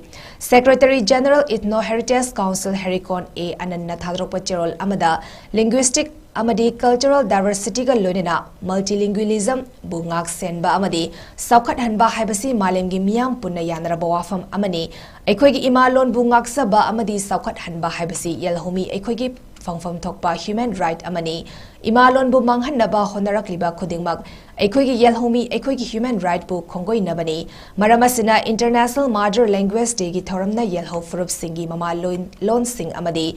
Secretary General Ethno Heritage Council ꯍꯦꯔꯤꯀꯣꯟ ꯑꯦ ꯑꯅꯟꯅ ꯊꯥꯗꯣꯔꯛꯄ ꯆꯦꯔꯣꯜ ꯑꯃꯗ linguistic ꯑꯃꯗꯤ cultural diversity ꯒ ꯂꯣꯏꯅꯅ multilingualism ꯕꯨ ꯉꯥꯛ ꯁꯦꯟꯕ ꯑꯃꯗꯤ ꯆꯥꯎꯈꯠꯍꯟꯕ ꯍꯥꯏꯕꯁꯤ ꯃꯥꯂꯦꯝꯒꯤ ꯃꯤꯌꯥꯝ ꯄꯨꯟꯅ ꯌꯥꯅꯔꯕ ꯋꯥꯐꯝ ꯑꯃꯅꯤ꯫ ꯑꯩꯈꯣꯏꯒꯤ ꯏꯃꯥ ꯂꯣꯟꯕꯨ ꯉꯥꯛꯆꯕ ꯑꯃꯗꯤ ꯆꯥꯎꯈꯠꯍꯟꯕ ꯍꯥꯏꯕꯁꯤ ꯌꯦꯜꯍꯧꯃꯤ ꯑꯩꯈꯣꯏꯒꯤ ꯐꯪꯐꯝ ꯊꯣꯛꯄ human right ꯑꯃꯅꯤ꯫ ꯏꯃꯥ ꯂꯣꯟꯕꯨ ꯃꯥꯡꯍꯟꯅꯕ ꯍꯣꯠꯅꯔꯛꯂꯤꯕ ꯈꯨꯗꯤꯡꯃꯛ ꯑꯩꯈꯣꯏꯒꯤ ꯌꯦꯜꯍꯧꯃꯤ ꯑꯩꯈꯣꯏꯒꯤ human right ꯄꯨ ꯈꯣꯡꯒꯣꯏꯅꯕꯅꯤ꯫ ꯃꯔꯝ ꯑꯁꯤꯅ International Mother Language Day ꯒꯤ ꯊꯧꯔꯝꯅ ꯌꯦꯜꯍꯧ ꯐꯨꯔꯨꯞꯁꯤꯡꯒꯤ ꯃꯃꯥ ꯂꯣꯟ-, ꯂꯣꯟꯁꯤꯡ ꯑꯃꯗꯤ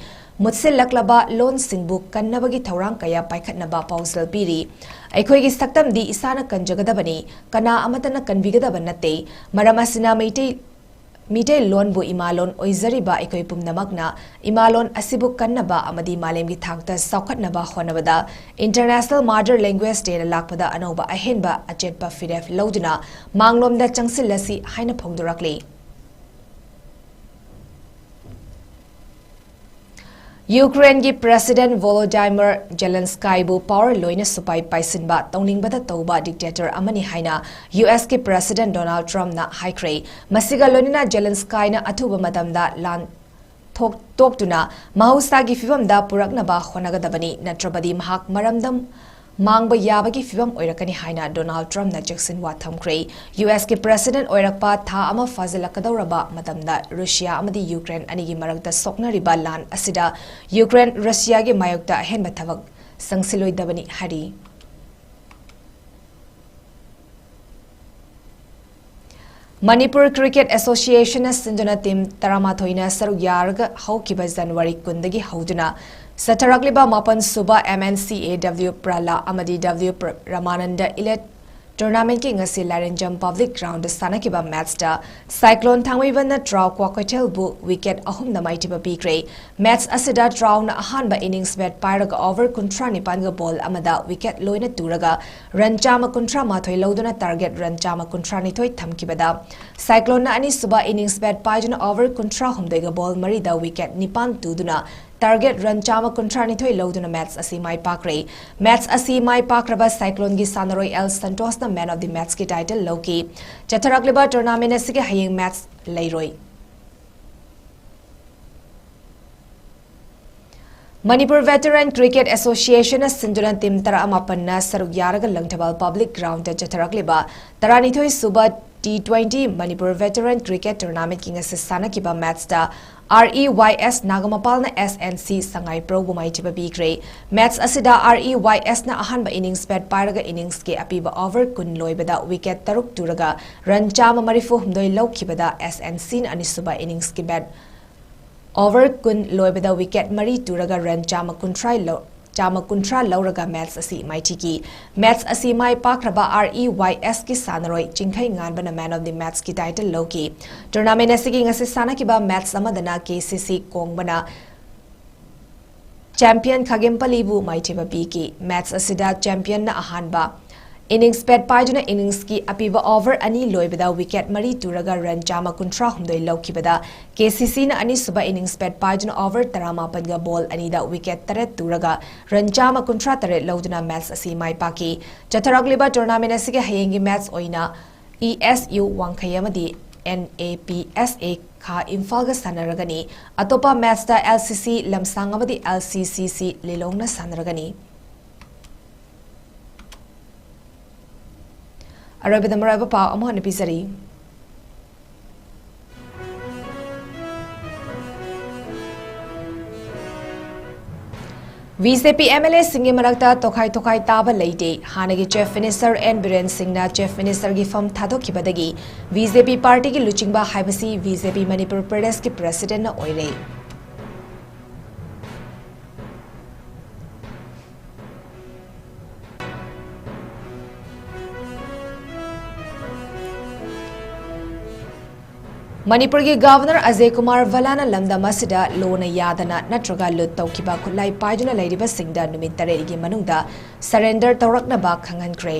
ꯃꯨꯠꯁꯤꯜꯂꯛꯂꯕ ꯂꯣꯟꯁꯤꯡꯕꯨ ꯀꯟꯅꯕꯒꯤ ꯊꯧꯔꯥꯡ ꯀꯌꯥ ꯄꯥꯏꯈꯠꯅꯕ ꯄꯥꯎꯖꯦꯜ ꯄꯤꯔꯤ꯫ ꯑꯩꯈꯣꯏꯒꯤ ꯁꯛꯇꯝꯗꯤ ꯏꯁꯥꯅ ꯀꯟꯖꯒꯗꯕꯅꯤ, ꯀꯅꯥ ꯑꯃꯠꯇꯅ ꯀꯟꯕꯤꯒꯗꯕ ꯅꯠꯇꯦ꯫ ꯃꯔꯝ ꯑꯁꯤꯅ ꯃꯩꯇꯩ, ꯃꯤꯇꯩꯂꯣꯟꯕꯨ ꯏꯃꯥꯂꯣꯟ ꯑꯣꯏꯖꯔꯤꯕ ꯑꯩꯈꯣꯏ ꯄꯨꯝꯅꯃꯛꯅ ꯏꯃꯥꯂꯣꯟ ꯑꯁꯤꯕꯨ ꯀꯟꯅꯕ ꯑꯃꯗꯤ ꯃꯥꯂꯦꯝꯒꯤ ꯊꯥꯛꯇ ꯆꯥꯎꯈꯠꯅꯕ ꯍꯣꯠꯅꯕꯗ International Mother Language Day ꯅ ꯂꯥꯛꯄꯗ ꯑꯅꯧꯕ ꯑꯍꯦꯟꯕ ꯑꯆꯦꯠꯄ ꯐꯤꯔꯦꯞ ꯂꯧꯗꯨꯅ ꯃꯥꯡꯂꯣꯝꯗ ꯆꯪꯁꯤꯜꯂꯁꯤ ꯍꯥꯏꯅ ꯐꯣꯡꯗꯣꯔꯛꯂꯤ꯫ ꯌꯨꯀ꯭ꯔꯦꯟꯒꯤ President Volodymyr Zelenskyꯕꯨ power ꯂꯣꯏꯅ ꯁꯨꯄꯥꯏ ꯄꯥꯏꯁꯤꯟꯕ, ꯇꯧꯅꯤꯡꯕꯗ ꯇꯧꯕ dictator ꯑꯃꯅꯤ ꯍꯥꯏꯅ ꯌꯨ ꯑꯦꯁ ꯀꯤ President Donald Trumpꯅ ꯍꯥꯏꯈ꯭ꯔꯦ꯫ ꯃꯁꯤꯒ ꯂꯣꯏꯅꯅ Zelenskyꯅ ꯑꯊꯨꯕ ꯃꯇꯝꯗ ꯂꯥꯟ ꯊꯣꯛ-, ꯇꯣꯛꯇꯨꯅ ꯃꯍꯧꯁꯥꯒꯤ ꯐꯤꯕꯝꯗ ꯄꯨꯔꯛꯅꯕ ꯍꯣꯠꯅꯒꯗꯕꯅꯤ, ꯅꯠꯇ꯭ꯔꯕꯗꯤ ꯃꯍꯥꯛ ꯃꯔꯝꯗꯝ ꯃꯥꯡꯕ ꯌꯥꯕꯒꯤ ꯐꯤꯕꯝ ꯑꯣꯏꯔꯛꯀꯅꯤ ꯍꯥꯏꯅ Donald Trumpꯅ ꯆꯦꯛꯁꯤꯟꯋꯥ ꯊꯝꯈ꯭ꯔꯦ꯫ ꯌꯨ ꯑꯦꯁ ꯀꯤ President ꯑꯣꯏꯔꯛꯄ ꯊꯥ ꯑꯃ ꯐꯥꯖꯤꯜꯂꯛꯀꯗꯧꯔꯕ ꯃꯇꯝꯗ ꯔꯨꯁꯤꯌꯥ ꯑꯃꯗꯤ ꯌꯨꯀ꯭ꯔꯦꯟ ꯑꯅꯤꯒꯤ ꯃꯔꯛꯇ ꯁꯣꯛꯅꯔꯤꯕ ꯂꯥꯟ ꯑꯁꯤꯗ ꯌꯨꯀ꯭ꯔꯦꯟ ꯔꯨꯁꯤꯌꯥꯒꯤ ꯃꯥꯌꯣꯛꯇ ꯑꯍꯦꯟꯕ ꯊꯕꯛ ꯆꯪꯁꯤꯜꯂꯣꯏꯗꯕꯅꯤ ꯍꯥꯏꯔꯤ꯫ ꯃꯅꯤꯄꯨꯔ Cricket Associationꯅ ꯁꯤꯟꯗꯨꯅ team ꯇꯔꯥꯃꯥꯊꯣꯏꯅ ꯁꯔꯨꯛ ꯌꯥꯔꯒ ꯍꯧꯈꯤꯕ January ꯀꯨꯟꯗꯒꯤ ꯍꯧꯗꯨꯅ ꯆꯠꯊꯔꯛꯂꯤꯕ ꯃꯥꯄꯟ ꯁꯨꯕ M N C A W Prala ꯑꯃꯗꯤ W Pr-, Ramananda Elite Tournamentꯀꯤ ꯉꯁꯤ ꯂꯥꯏꯔꯦꯟꯖꯝ Public Groundꯗ ꯁꯥꯟꯅꯈꯤꯕ matchꯇ Cyclone ꯊꯥꯡꯃꯩꯕꯟꯅ ꯇ꯭ꯔꯥꯎ ꯀ꯭ꯋꯥꯀꯩꯊꯦꯜꯕꯨ wicket ꯑꯍꯨꯝꯗ ꯃꯥꯏꯊꯤꯕ ꯄꯤꯈ꯭ꯔꯦ꯫ Match ꯑꯁꯤꯗ ꯇ꯭ꯔꯥꯎꯅ ꯑꯍꯥꯟꯕ innings bat ꯄꯥꯏꯔꯒ over ꯀꯨꯟꯊ꯭ꯔꯥ ꯅꯤꯄꯥꯟꯒ ball ꯑꯃꯗ wicket ꯂꯣꯏꯅ ꯇꯨꯔꯒ run ꯆꯥꯝꯃ ꯀꯨꯟꯊ꯭ꯔꯥ ꯃꯥꯊꯣꯏ ꯂꯧꯗꯨꯅ target run ꯆꯥꯝꯃ ꯀꯨꯟꯊ꯭ꯔꯥ ꯅꯤꯊꯣꯏ ꯊꯝꯈꯤꯕꯗ, Cycloneꯅ ꯑꯅꯤꯁꯨꯕ innings bat ꯄꯥꯏꯗꯨꯅ over ꯀꯨꯟꯊ꯭ꯔꯥ ꯍꯨꯝꯗꯣꯏꯒ ball ꯃꯔꯤꯗ wicket ꯅꯤꯄꯥꯟ ꯇꯨꯗꯨꯅ target run ꯆꯥꯝꯃ ꯀꯨꯟꯊ꯭ꯔꯥ ꯅꯤꯊꯣꯏ ꯂꯧꯗꯨꯅ match ꯑꯁꯤ ꯃꯥꯏ ꯄꯥꯛꯈ꯭ꯔꯦ꯫ Match ꯑꯁꯤ ꯃꯥꯏ ꯄꯥꯛꯈ꯭ꯔꯕ Cycloneꯒꯤ ꯁꯥꯟꯅꯔꯣꯏ L Santosꯅ man of the matchꯀꯤ title ꯂꯧꯈꯤ꯫ ꯆꯠꯊꯔꯛꯂꯤꯕ tournament ꯑꯁꯤꯒꯤ ꯍꯌꯦꯡ match ꯂꯩꯔꯣꯏ꯫ Manipur Veteran Cricket Associationꯅ ꯁꯤꯟꯗꯨꯅ team ꯇꯔꯥꯃꯥꯄꯟꯅ ꯁꯔꯨꯛ ꯌꯥꯔꯒ ꯂꯪꯊꯕꯥꯜ Public Groundꯗ ꯆꯠꯊꯔꯛꯂꯤꯕ ꯇꯔꯥꯅꯤꯊꯣꯏ ꯁꯨꯕ T twenty Manipur Veteran Cricket Tournamentꯀꯤ ꯉꯁꯤ ꯁꯥꯟꯅꯈꯤꯕ matchꯇ R E Y S ꯅꯥꯒꯃꯄꯥꯜꯅ S N C ꯁꯉꯥꯏꯄ꯭ꯔꯧꯕꯨ ꯃꯥꯏꯊꯤꯕ ꯄꯤꯈ꯭ꯔꯦ꯫ Match ꯑꯁꯤꯗ R E Y Sꯅ ꯑꯍꯥꯟꯕ innings bat ꯄꯥꯏꯔꯒ inningsꯀꯤ ꯑꯄꯤꯕ over ꯀꯨꯟ ꯂꯣꯏꯕꯗ wicket ꯇꯔꯨꯛ ꯇꯨꯔꯒ run ꯆꯥꯝꯃ ꯃꯔꯤꯐꯨ ꯍꯨꯝꯗꯣꯏ ꯂꯧꯈꯤꯕꯗ, S N Cꯅ ꯑꯅꯤꯁꯨꯕ innings ꯀꯤ bat over ꯀꯨꯟ ꯂꯣꯏꯕꯗ wicket ꯃꯔꯤ ꯇꯨꯔꯒ run ꯆꯥꯝꯃ ꯀꯨꯟꯊ꯭ꯔꯥ ꯂꯧ-, ꯆꯥꯝꯃ ꯀꯨꯟꯊ꯭ꯔꯥ ꯂꯧꯔꯒ match ꯑꯁꯤ ꯃꯥꯏꯊꯤꯈꯤ꯫ Match ꯑꯁꯤ ꯃꯥꯏ ꯄꯥꯛꯈ꯭ꯔꯕ R E Y S ꯀꯤ ꯁꯥꯟꯅꯔꯣꯏ ꯆꯤꯡꯈꯩ ꯉꯥꯟꯕꯅ man of the matchꯀꯤ title ꯂꯧꯈꯤ꯫ Tournament ꯑꯁꯤꯒꯤ ꯉꯁꯤ ꯁꯥꯟꯅꯈꯤꯕ match ꯑꯃꯗꯅ K C C ꯀꯣꯡꯕꯅ champion ꯈꯥꯒꯦꯝꯄꯂꯤꯕꯨ ꯃꯥꯏꯊꯤꯕ ꯄꯤꯈꯤ꯫ Match ꯑꯁꯤꯗ championꯅ ꯑꯍꯥꯟꯕ innings bat ꯄꯥꯏꯗꯨꯅ inningsꯀꯤ ꯑꯄꯤꯕ over ꯑꯅꯤ ꯂꯣꯏꯕꯗ wicket ꯃꯔꯤ ꯇꯨꯔꯒ run ꯆꯥꯝꯃ ꯀꯨꯟꯊ꯭ꯔꯥ ꯍꯨꯝꯗꯣꯏ ꯂꯧꯈꯤꯕꯗ, K C Cꯅ ꯑꯅꯤꯁꯨꯕ innings bat ꯄꯥꯏꯗꯨꯅ over ꯇꯔꯥꯃꯥꯄꯟꯒ ball ꯑꯅꯤꯗ wicket ꯇꯔꯦꯠ ꯇꯨꯔꯒ run ꯆꯥꯝꯃ ꯀꯨꯟꯊ꯭ꯔꯥ ꯇꯔꯦꯠ ꯂꯧꯗꯨꯅ match ꯑꯁꯤ ꯃꯥꯏ ꯄꯥꯛꯈꯤ꯫ ꯆꯠꯊꯔꯛꯂꯤꯕ tournament ꯑꯁꯤꯒꯤ ꯍꯌꯦꯡꯒꯤ match ꯑꯣꯏꯅ E S U ꯋꯥꯡꯈꯩ ꯑꯃꯗꯤ N A P S A ꯈꯥ ꯏꯝꯐꯥꯜꯒ ꯁꯥꯟꯅꯔꯒꯅꯤ꯫ ꯑꯇꯣꯞꯄ matchꯇ L C C ꯂꯝꯁꯥꯡ ꯑꯃꯗꯤ L C C C ꯂꯤꯂꯣꯡꯅ ꯁꯥꯟꯅꯔꯒꯅꯤ꯫ ꯑꯔꯣꯏꯕꯗ ꯃꯔꯨꯑꯣꯏꯕ ꯄꯥꯎ ꯑꯃꯨꯛ ꯍꯟꯅ ꯄꯤꯖꯔꯤ꯫ B J P M L Aꯁꯤꯡꯒꯤ ꯃꯔꯛꯇ ꯇꯣꯈꯥꯏ ꯇꯣꯈꯥꯏ ꯇꯥꯕ ꯂꯩꯇꯦ꯫ ꯍꯥꯟꯅꯒꯤ Chief Minister N ꯕꯤꯔꯦꯟ ꯁꯤꯡꯅ Chief Ministerꯒꯤ ꯐꯝ ꯊꯥꯗꯣꯛꯈꯤꯕꯗꯒꯤ B J P partyꯒꯤ ꯂꯨꯆꯤꯡꯕ ꯍꯥꯏꯕꯁꯤ B J P ꯃꯅꯤꯄꯨꯔ ꯄ꯭ꯔꯗꯦꯁꯀꯤ presidentꯅ ꯑꯣꯏꯔꯦ꯫ ꯃꯅꯤꯄꯨꯔꯒꯤ ꯒꯚꯔꯅꯔ ꯑꯖꯌ ꯀꯨꯃꯥꯔ ꯚꯜꯂꯥꯅ ꯂꯝꯗꯝ ꯑꯁꯤꯗ ꯂꯣꯅ ꯌꯥꯗꯅ ꯅꯠꯇ꯭ꯔꯒ ꯂꯨꯠ ꯇꯧꯈꯤꯕ ꯈꯨꯠꯂꯥꯏ ꯄꯥꯏꯗꯨꯅ ꯂꯩꯔꯤꯕꯁꯤꯡꯗ ꯅꯨꯃꯤꯠ ꯇꯔꯦꯠꯀꯤ ꯃꯅꯨꯡꯗ surrender ꯇꯧꯔꯛꯅꯕ ꯈꯪꯍꯟꯈ꯭ꯔꯦ꯫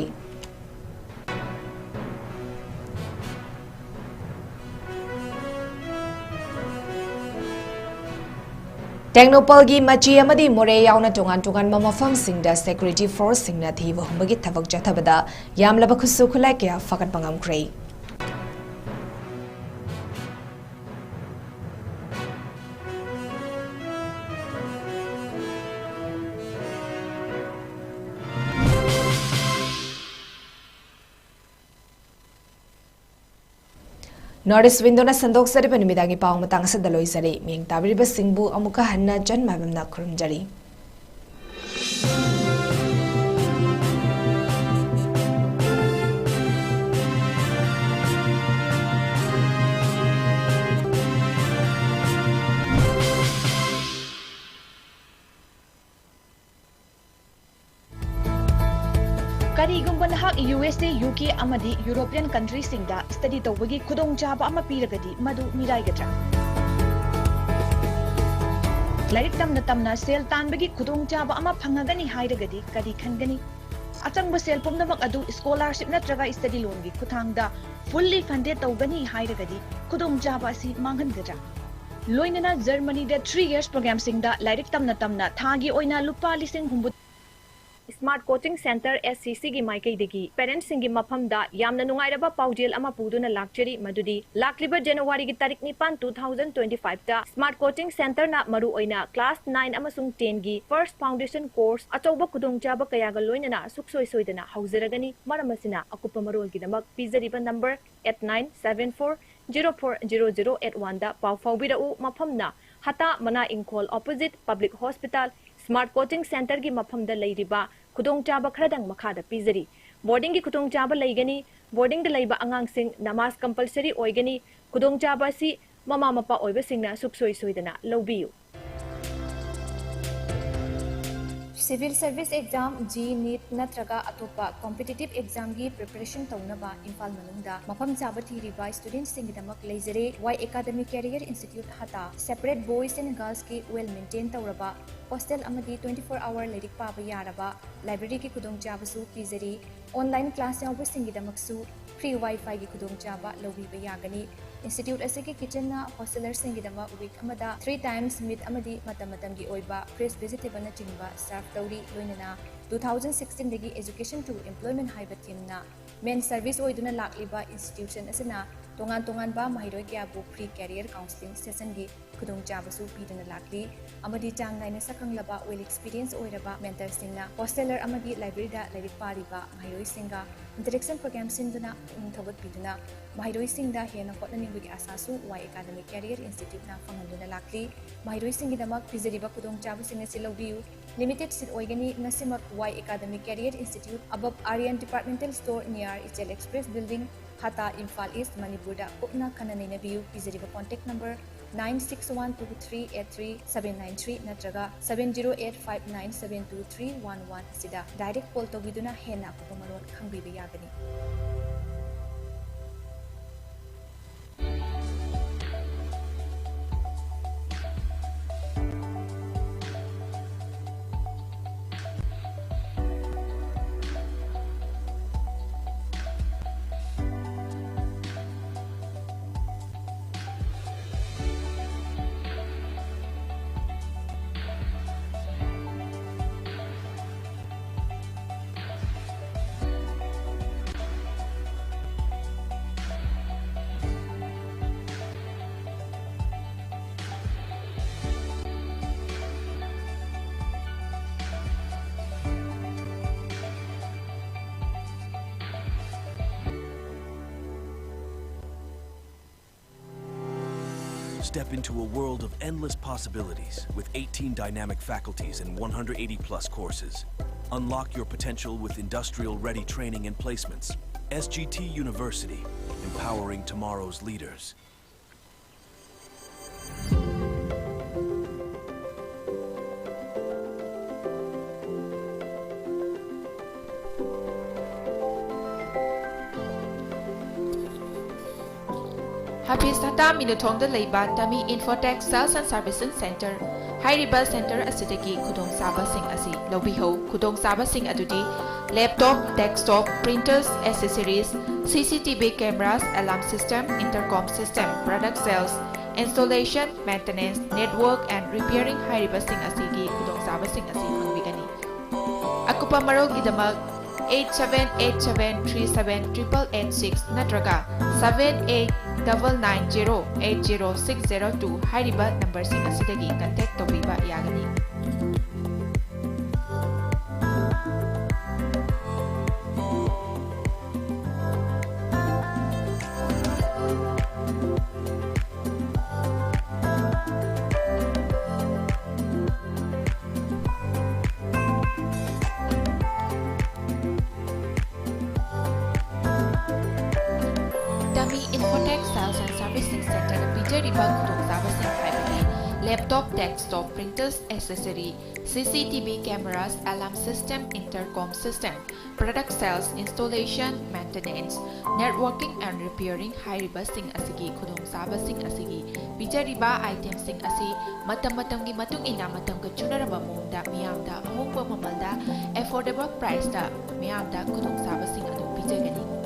ꯇꯦꯡꯅꯧꯄꯜꯒꯤ ꯃꯆꯤ ꯑꯃꯗꯤ ꯃꯣꯔꯦ ꯌꯥꯎꯅ ꯇꯣꯉꯥꯟ ꯇꯣꯉꯥꯟꯕ ꯃꯐꯝꯁꯤꯡꯗ security forceꯁꯤꯡꯅ ꯊꯤꯕ ꯍꯨꯝꯕꯒꯤ ꯊꯕꯛ ꯆꯠꯊꯕꯗ ꯌꯥꯝꯂꯕ ꯈꯨꯠꯁꯨ ꯈꯨꯠꯂꯥꯏ ꯀꯌꯥ ꯐꯒꯠꯄ ꯉꯝꯈ꯭ꯔꯦ꯫ North East Windowꯅ ꯁꯟꯗꯣꯛꯆꯔꯤꯕ ꯅꯨꯃꯤꯗꯥꯡꯒꯤ ꯄꯥꯎ ꯃꯇꯥꯡ ꯑꯁꯤꯗ ꯂꯣꯏꯖꯔꯦ꯫ ꯃꯤꯠꯌꯦꯡ ꯇꯥꯕꯤꯔꯤꯕꯁꯤꯡꯕꯨ ꯑꯃꯨꯛꯀ ꯍꯟꯅ ꯆꯟꯃꯥꯏꯕꯝꯅ ꯈꯨꯔꯨꯝꯖꯔꯤ꯫ ꯀꯔꯤꯒꯨꯝꯕ ꯅꯍꯥꯛ ꯌꯨ ꯑꯦꯁ ꯑꯦ, ꯌꯨ ꯀꯦ ꯑꯃꯗꯤ European countryꯁꯤꯡꯗ study ꯇꯧꯕꯒꯤ ꯈꯨꯗꯣꯡꯆꯥꯕ ꯑꯃ ꯄꯤꯔꯒꯗꯤ, ꯃꯗꯨ ꯃꯤꯔꯥꯏꯒꯗ꯭ꯔꯥ? ꯂꯥꯏꯔꯤꯛ ꯇꯝꯅ ꯇꯝꯅ ꯁꯦꯜ ꯇꯥꯟꯕꯒꯤ ꯈꯨꯗꯣꯡꯆꯥꯕ ꯑꯃ ꯐꯪꯉꯒꯅꯤ ꯍꯥꯏꯔꯒꯗꯤ ꯀꯔꯤ ꯈꯟꯒꯅꯤ? ꯑꯆꯪꯕ ꯁꯦꯜ ꯄꯨꯝꯅꯃꯛ ꯑꯗꯨ scholarship ꯅꯠꯇ꯭ꯔꯒ study loanꯒꯤ ꯈꯨꯠꯊꯥꯡꯗ fully funded ꯇꯧꯒꯅꯤ ꯍꯥꯏꯔꯒꯗꯤ ꯈꯨꯗꯣꯡꯆꯥꯕ ꯑꯁꯤ ꯃꯥꯡꯍꯟꯒꯗ꯭ꯔꯥ? ꯂꯣꯏꯅꯅ ꯖꯔꯃꯅꯤꯗ three years programꯁꯤꯡꯗ ꯂꯥꯏꯔꯤꯛ ꯇꯝꯅ ꯇꯝꯅ ꯊꯥꯒꯤ ꯑꯣꯏꯅ ꯂꯨꯄꯥ ꯂꯤꯁꯤꯡ ꯍꯨꯝꯐꯨ Smart Coaching Centre, S C Cꯒꯤ ꯃꯥꯏꯀꯩꯗꯒꯤ parentsꯁꯤꯡꯒꯤ ꯃꯐꯝꯗ ꯌꯥꯝꯅ ꯅꯨꯡꯉꯥꯏꯔꯕ ꯄꯥꯎꯖꯦꯜ ꯑꯃ ꯄꯨꯗꯨꯅ ꯂꯥꯛꯆꯔꯤ, ꯃꯗꯨꯗꯤ ꯂꯥꯛꯂꯤꯕ Januaryꯒꯤ ꯇꯥꯔꯤꯛ ꯅꯤꯄꯥꯟ, two thousand twenty fiveꯇ Smart Coaching Centreꯅ ꯃꯔꯨꯑꯣꯏꯅ class nine ꯑꯃꯁꯨꯡ tenꯒꯤ first foundation course ꯑꯆꯧꯕ ꯈꯨꯗꯣꯡꯆꯥꯕ ꯀꯌꯥꯒ ꯂꯣꯏꯅꯅ ꯁꯨꯛꯁꯣꯏ ꯁꯣꯏꯗꯅ ꯍꯧꯖꯔꯒꯅꯤ꯫ ꯃꯔꯝ ꯑꯁꯤꯅ, ꯑꯀꯨꯞꯄ ꯃꯔꯣꯜꯒꯤꯗꯃꯛ ꯄꯤꯖꯔꯤꯕ number eight nine seven four zero four zero zero eight oneꯗ ꯄꯥꯎ ꯐꯥꯎꯕꯤꯔꯛꯎ꯫ ꯃꯐꯝꯅ ꯍꯇꯥ ꯃꯅꯥ ꯏꯪꯈꯣꯜ, opposite Public Hospital, Smart Coaching Centreꯒꯤ ꯃꯐꯝꯗ ꯂꯩꯔꯤꯕ ꯈꯨꯗꯣꯡꯆꯥꯕ ꯈꯔꯗꯪ ꯃꯈꯥꯗ ꯄꯤꯖꯔꯤ꯫ Boardingꯒꯤ ꯈꯨꯗꯣꯡꯆꯥꯕ ꯂꯩꯒꯅꯤ꯫ Boardingꯗ ꯂꯩꯕ ꯑꯉꯥꯡꯁꯤꯡ ꯅꯃꯥꯖ compulsory ꯑꯣꯏꯒꯅꯤ꯫ ꯈꯨꯗꯣꯡꯆꯥꯕ ꯑꯁꯤ ꯃꯃꯥ ꯃꯄꯥ ꯑꯣꯏꯕꯁꯤꯡꯅ ꯁꯨꯛꯁꯣꯏ ꯁꯣꯏꯗꯅ ꯂꯧꯕꯤꯌꯨ꯫ Civil Service Exam, J E E, NEET ꯅꯠꯇ꯭ꯔꯒ ꯑꯇꯣꯞꯄ competitive examꯒꯤ preparation ꯇꯧꯅꯕ ꯏꯝꯐꯥꯜ ꯃꯅꯨꯡꯗ ꯃꯐꯝ ꯆꯥꯕ ꯊꯤꯔꯤꯕ studentꯁꯤꯡꯒꯤꯗꯃꯛ ꯂꯩꯖꯔꯦ ꯋꯥꯏ Academy Career Institute ꯍꯇꯥ꯫ Separate boys and girlsꯀꯤ well maintain ꯇꯧꯔꯕ hostel ꯑꯃꯗꯤ twenty four hour ꯂꯥꯏꯔꯤꯛ ꯄꯥꯕ ꯌꯥꯔꯕ libraryꯒꯤ ꯈꯨꯗꯣꯡꯆꯥꯕꯁꯨ ꯄꯤꯖꯔꯤ꯫ Online class ꯌꯥꯎꯕꯁꯤꯡꯒꯤꯗꯃꯛꯁꯨ free wifiꯒꯤ ꯈꯨꯗꯣꯡꯆꯥꯕ ꯂꯧꯕꯤꯕ ꯌꯥꯒꯅꯤ꯫ Institute ꯑꯁꯤꯒꯤ kitchenꯅ hostelerꯁꯤꯡꯒꯤꯗꯃꯛ week ꯑꯃꯗ three times meat ꯑꯃꯗꯤ ꯃꯇꯝ ꯃꯇꯝꯒꯤ ꯑꯣꯏꯕ fresh vegetableꯅꯆꯤꯡꯕ serve ꯇꯧꯔꯤ꯫ ꯂꯣꯏꯅꯅ two thousand sixteenꯗꯒꯤ Education to Employment ꯍꯥꯏꯕ themeꯅ main service ꯑꯣꯏꯗꯨꯅ ꯂꯥꯛꯂꯤꯕ institution ꯑꯁꯤꯅ ꯇꯣꯉꯥꯟ ꯇꯣꯉꯥꯟꯕ ꯃꯍꯩꯔꯣꯏ ꯀꯌꯥꯕꯨ free career counselling sessionꯒꯤ ꯈꯨꯗꯣꯡꯆꯥꯕꯁꯨ ꯄꯤꯗꯨꯅ ꯂꯥꯛꯂꯤ ꯑꯃꯗꯤ ꯆꯥꯡ ꯅꯥꯏꯅ ꯁꯛꯈꯪꯂꯕ well experience ꯑꯣꯏꯔꯕ mentorꯁꯤꯡꯅ hosteler ꯑꯃꯗꯤ libraryꯗ ꯂꯥꯏꯔꯤꯛ ꯄꯥꯔꯤꯕ ꯃꯍꯩꯔꯣꯏꯁꯤꯡꯒ interaction program ꯁꯤꯟꯗꯨꯅ ꯄꯨꯛꯅꯤꯡ ꯊꯧꯒꯠꯄꯤꯗꯨꯅ ꯃꯍꯩꯔꯣꯏꯁꯤꯡꯗ ꯍꯦꯟꯅ ꯍꯣꯠꯅꯅꯤꯡꯕꯒꯤ ꯑꯥꯁꯥꯁꯨ ꯋꯥꯏ Academy Career Instituteꯅ ꯐꯪꯍꯟꯗꯨꯅ ꯂꯥꯛꯂꯤ꯫ ꯃꯍꯩꯔꯣꯏꯁꯤꯡꯒꯤꯗꯃꯛ ꯄꯤꯖꯔꯤꯕ ꯈꯨꯗꯣꯡꯆꯥꯕꯁꯤꯡ ꯑꯁꯤ ꯂꯧꯕꯤꯌꯨ꯫ Limited seat ꯑꯣꯏꯒꯅꯤ꯫ ꯉꯁꯤꯃꯛ ꯋꯥꯏ Academy Career Institute, above Aryan Departmental Store, near Ichel Express Building, ꯍꯇꯥ, ꯏꯝꯐꯥꯜ ꯏꯁ꯭ꯠ, ꯃꯅꯤꯄꯨꯔꯗ ꯀꯨꯞꯅ ꯈꯟꯅ ꯅꯩꯅꯕꯤꯌꯨ꯫ ꯄꯤꯖꯔꯤꯕ contact number nine six one two three eight three seven nine three ꯅꯠꯇ꯭ꯔꯒ seven zero eight five nine seven two three one one ꯑꯁꯤꯗ direct call ꯇꯧꯕꯤꯗꯨꯅ ꯍꯦꯟꯅ ꯑꯀꯨꯞꯄ ꯃꯔꯣꯜ ꯈꯪꯕꯤꯕ ꯌꯥꯒꯅꯤ꯫ Step into a world of endless possibilities with eighteen dynamic faculties and one hundred eighty plus courses. Unlock your potential with industrial ready training and placements. S G T University, empowering tomorrow's leaders. ꯍꯥꯐꯤꯁ ꯍꯇꯥ ꯃꯤꯅꯨꯊꯣꯡꯗ ꯂꯩꯕ Tami Infotech Sales and Servicing Center ꯍꯥꯏꯔꯤꯕ center ꯑꯁꯤꯗꯒꯤ ꯈꯨꯗꯣꯡꯆꯥꯕꯁꯤꯡ ꯑꯁꯤ ꯂꯧꯕꯤꯍꯧ꯫ ꯈꯨꯗꯣꯡꯆꯥꯕꯁꯤꯡ ꯑꯗꯨꯗꯤ laptop, desktop, printers, accessories, C C T V cameras, alarm system, intercom system, product sales, installation, maintenance, network and repairing ꯍꯥꯏꯔꯤꯕꯁꯤꯡ ꯑꯁꯤꯒꯤ ꯈꯨꯗꯣꯡꯆꯥꯕꯁꯤꯡ ꯑꯁꯤ ꯐꯪꯕꯤꯒꯅꯤ꯫ ꯑꯀꯨꯞꯄ ꯃꯔꯣꯜꯒꯤꯗꯃꯛ eight seven eight seven three seven triple eight six ꯅꯠꯇ꯭ꯔꯒ seven eight double nine zero eight zero six zero two ꯍꯥꯏꯔꯤꯕ numberꯁꯤꯡ ꯑꯁꯤꯗꯒꯤ contact ꯇꯧꯕꯤꯕ ꯌꯥꯒꯅꯤ꯫ Tami Infotech Sales and Servicing Centerꯅ ꯄꯤꯖꯔꯤꯕ ꯈꯨꯗꯣꯡꯆꯥꯕꯁꯤꯡ ꯍꯥꯏꯕꯗꯤ laptop, desktop, printers, accessory, C C T V cameras, alarm system, intercom system, product sales, installation, maintenance, networking and repairing ꯍꯥꯏꯔꯤꯕꯁꯤꯡ ꯑꯁꯤꯒꯤ ꯈꯨꯗꯣꯡꯆꯥꯕꯁꯤꯡ ꯑꯁꯤꯒꯤ ꯄꯤꯖꯔꯤꯕ itemꯁꯤꯡ ꯑꯁꯤ ꯃꯇꯝ ꯃꯇꯝꯒꯤ ꯃꯇꯨꯡ ꯏꯟꯅ ꯃꯇꯝꯒ ꯆꯨꯅꯔꯕ ꯃꯑꯣꯡꯗ ꯃꯤꯌꯥꯝꯗ ꯑꯍꯣꯡꯕ ꯃꯃꯜꯗ affordable priceꯇ ꯃꯤꯌꯥꯝꯗ ꯈꯨꯗꯣꯡꯆꯥꯕꯁꯤꯡ ꯑꯗꯨ ꯄꯤꯖꯒꯅꯤ꯫